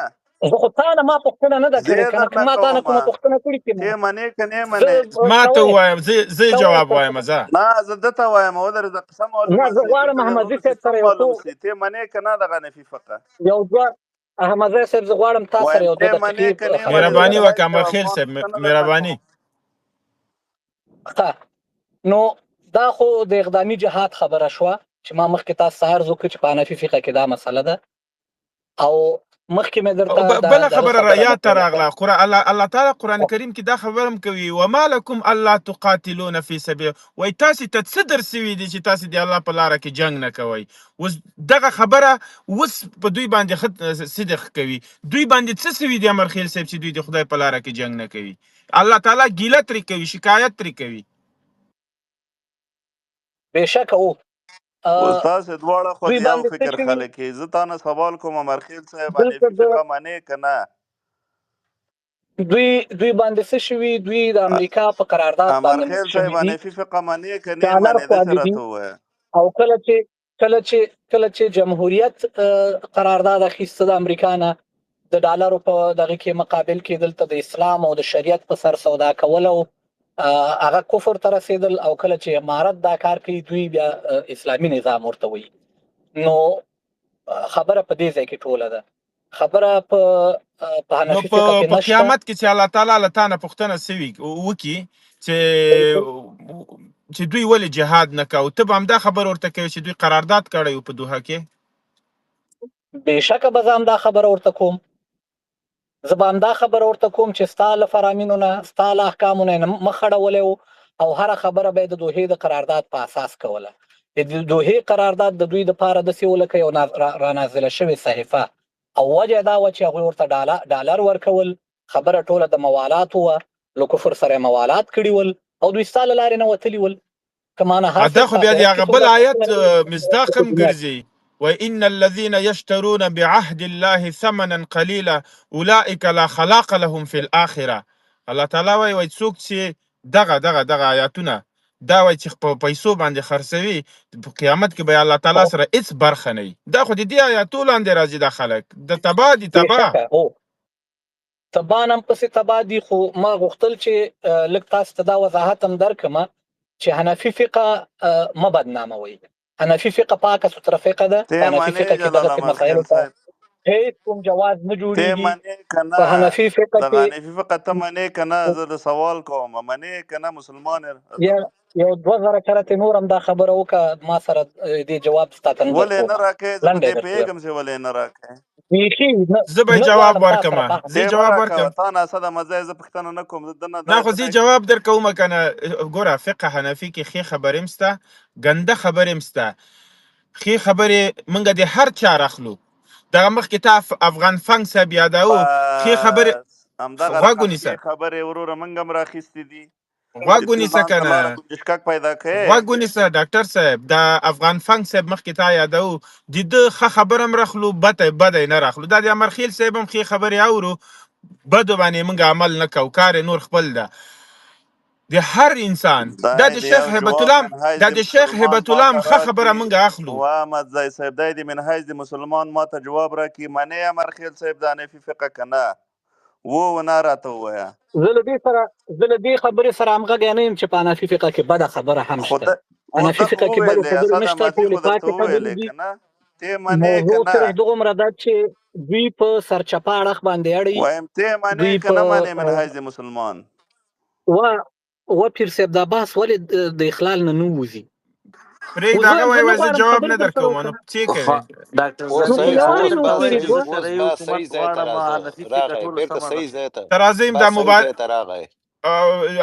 زه خو تا نه ما پوښتنه نه ده زه کړې یې کنه، که درنه ما تا نه کومه، کومه پوښتنه کړې چې ته منې که نه زه منې؟ ما ته کوی ووایم، زه زه یې کوی جواب وایم. زه نه، زه ده ته وایم، ودرې زه قسم نه، معلومه زه سي غواړم دلته د احمدزي ورونو صاحب سیستم سره یو څو معلوم سي، ته منې که نه دغه حنفي فقه؟ یو دوه احمدزی صاحب زه غواړم تا سره وایم یو ته دوه منې دقیقې که نه منې؟ خبرې مهرباني زه ولرم. وکړه سهیل صاحب امرخیل افغان صاحب، پوښتنه درنه مهرباني. کوم. ښه، نو دا خو د اقدامي جهاد خبره شوه چې ما مخکې تاسو ته عرض وکړ چې په حنفي فقه کې دا مسله ده، او مخکې مې او درته دا بله دغه خبره را خبره یاد ته وکړه. راغله. قرآن الله الله تعالی قرآن کریم کې دا خبره هم کوي، وما لکم الله تقاتلون فی سبیل، وای تاسو ته څه در سوي دي چې تاسو د الله په لاره کې جنگ نه کوئ؟ اوس دغه خبره اوس په دوی باندې خط صدق کوي. دوی باندې څه سوي دي امرخیل صاحب چې دوی د خدای په لاره کې جنگ نه کوي؟ الله تعالی ګیله ترې کوي، شکایت ترې کوي. بېشکه و اوس تاسې دواړه خو دوی د یو باندې څه فکر شوي خلک یئ. زه تا نه سوال کوم امرخیل صاحب، دلته حنفي د فقه منې که نه؟ دوی دوی باندې څه شوي؟ دوی د امریکا په قرارداد باندې مت امرخیل شوي صاحب دي، حنفي فقه منې که نه ډالر منې؟ داسې خواږه دي. راته ووایه. او کله چې کله چې کله چې جمهوریت قرارداد اخیسته د امریکا نه د ډالرو په دغه کې مقابل کې دلته د اسلام او د شریعت په سر سودا کول او هغه کفر ته رسیدل، او کله چې امارت دا کار کوي دوی بیا اسلامي نظام ورته وایي. نو خبره په دې ځای کې ټوله ده. خبره په په نو حنفي په فقه کې په نشته. قیامت کې چې الله تعالی له تا نه پوښتنه سوي وکي چې چې دوی ولې جهاد نه کاوه، ته به همدا خبر ورته کوې چې دوی قرارداد کړی و په دوحه کې؟ بېشکه به زه همدا خبره ورته کوم، زه به همدا خبره ورته کوم چې ستا له فرامینو نه، ستا له احکامو نه یې مخ اړولی و او هره خبره به یې د دوحې د قرارداد په اساس کوله. د دوحې قرارداد د دوی دپاره داسې و لکه یو رانازله شوې صحیفه، او وجه دا وه چې هغوی ورته ډالر ورکول، خبره ټوله د موالاتو وه، له کفر سره یې موالات کړي ول او دوی ستا له لارې نه وتلي ول. که معنی هر دا څه خو په بیا د آخرت هغه کې بل څوک دا آیت پوښتنه کوي، مصداق په هم دنیا کې. ګرځي، وان الذين يشترون بعهد الله ثمنا قليلا اولئك لا خلاق لهم في الاخره. الله تعالی وایي، وایي څوک چې دغه دغه دغه آیاتونه دا وایي چې په پیسو باندې خرڅوي، په قیامت کې به الله تعالی سره هیڅ برخه نه وي. دا خو د دې آیاتو لاندې راځي. دا خلک د تبا دي، تبا. بېشکه هو، تبان هم پسې تبا دي. خو ما غوښتل چې لږ تاسو ته دا وضاحت هم درکړم چې حنفي فقه مه بدناموئ. حنفي فقه پاکه سوتره فقه ده. په ته حنفي منې فقه کې جلال دغسې امر مسایلو خیل ته صاحب، هیڅ کوم جواز نه ته جوړیږي. منې که په نه؟ حنفي فقه دغه کې حنفي فقه ته منې که نه؟ زه د سوال کوم، منې که نه مسلمان یې؟ یا یو 2000 کرته نور هم دا خبره وکړه، ما سره دې جواب ستا ته نه ولې نه درکوم، راکې؟ زه په لنډه دې یې درته. پوهېږم چې ولې نه راکې. بیخي نه، زه به نه جواب غواړم تا ورکم، سره بحث. زه ته مه جواب راکوه، ورکم. تا نه اسد مزه زه پوښتنه نه کوم، زه دنه نه دا خو زه جواب درکوم کنه. ګوره، فقه حنفي کې ښې خبرې هم سته، ګنده خبرې هم سته. ښې خبرې مونږ د هر چا راخلو. دغه مخکې تا افغان فنګ صاحب یاداو، ښې خبرې. بس همدغه غوږ رقم ونیسه، ښې خبرې وروره موږ هم راخیستې دي غوږ چې ته ونیسه ځان ته کنه، لاره ګنجشکک پیدا کړې. غوږ ونیسه ډاکټر صاحب. دا افغان فنګ صاحب مخکې تا یاداو، د ده ښه خبره هم راخلو، بده بده یې نه راخلو. دا د امرخیل صاحب هم ښې خبرې اورو، بدو باندې مونږ عمل نه کوو، کار یې نور خپل ده. د هر انسان دا دی د د شیخ یو هبت جواب الله، من حیث دا د د شیخ مسلمان هبت ما الله ته هم ښه خبره راکړي. مونږ اخلو. و احمد زی صاحب، دی د من حیث د مسلمان ما ته جواب راکړي، منې امرخیل صاحب د حنفي فقه که نه؟ و و نه راته ووایه. زه له دې سره، زه له دې خبرې سره همغږی نه یم چې په حنفي فقه کې بده خبره هم خو شته. ده حنفي ده خو فقه کې بدې وویلې، خبرې اسد نشته، احمدزي ټولې خو درته پاکې خبرې وویلې دي. که نه؟ ته منې که موضوع نه؟ صرف دغومره ده چې دوی په سرچپه اړخ باندې اړي. وایم ته منې دوی که په نه منې من حیث د مسلمان؟ و و پیر صاحب، دا بحث ولې د اخلال نه نه وځي؟ پرېږده خو زه هغه زه وایي، نه وایي زه غواړم جواب خبرې نه در سره درکوم، نو وکړم. څه کوې؟ ډاکټر اوس نو ظفیر خو صحیح، ولې اوس ته نو بس وایي پیر چې زه دوه اوس شرعي بس حکومت صحیح ځای ته غواړم، راځه. حنفي فقه راغی ټوله بیرته سمه ده. صحیح ځای ته، ته راځئ دا بس صحیح مبارک ځای ته راغی.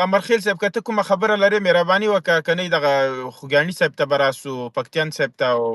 امرخیل صاحب، که ته کومه خبره لرې مهرباني وکړه، که نه دغه خوږیاڼي صاحب ته به راسو، پکتیان صاحب ته او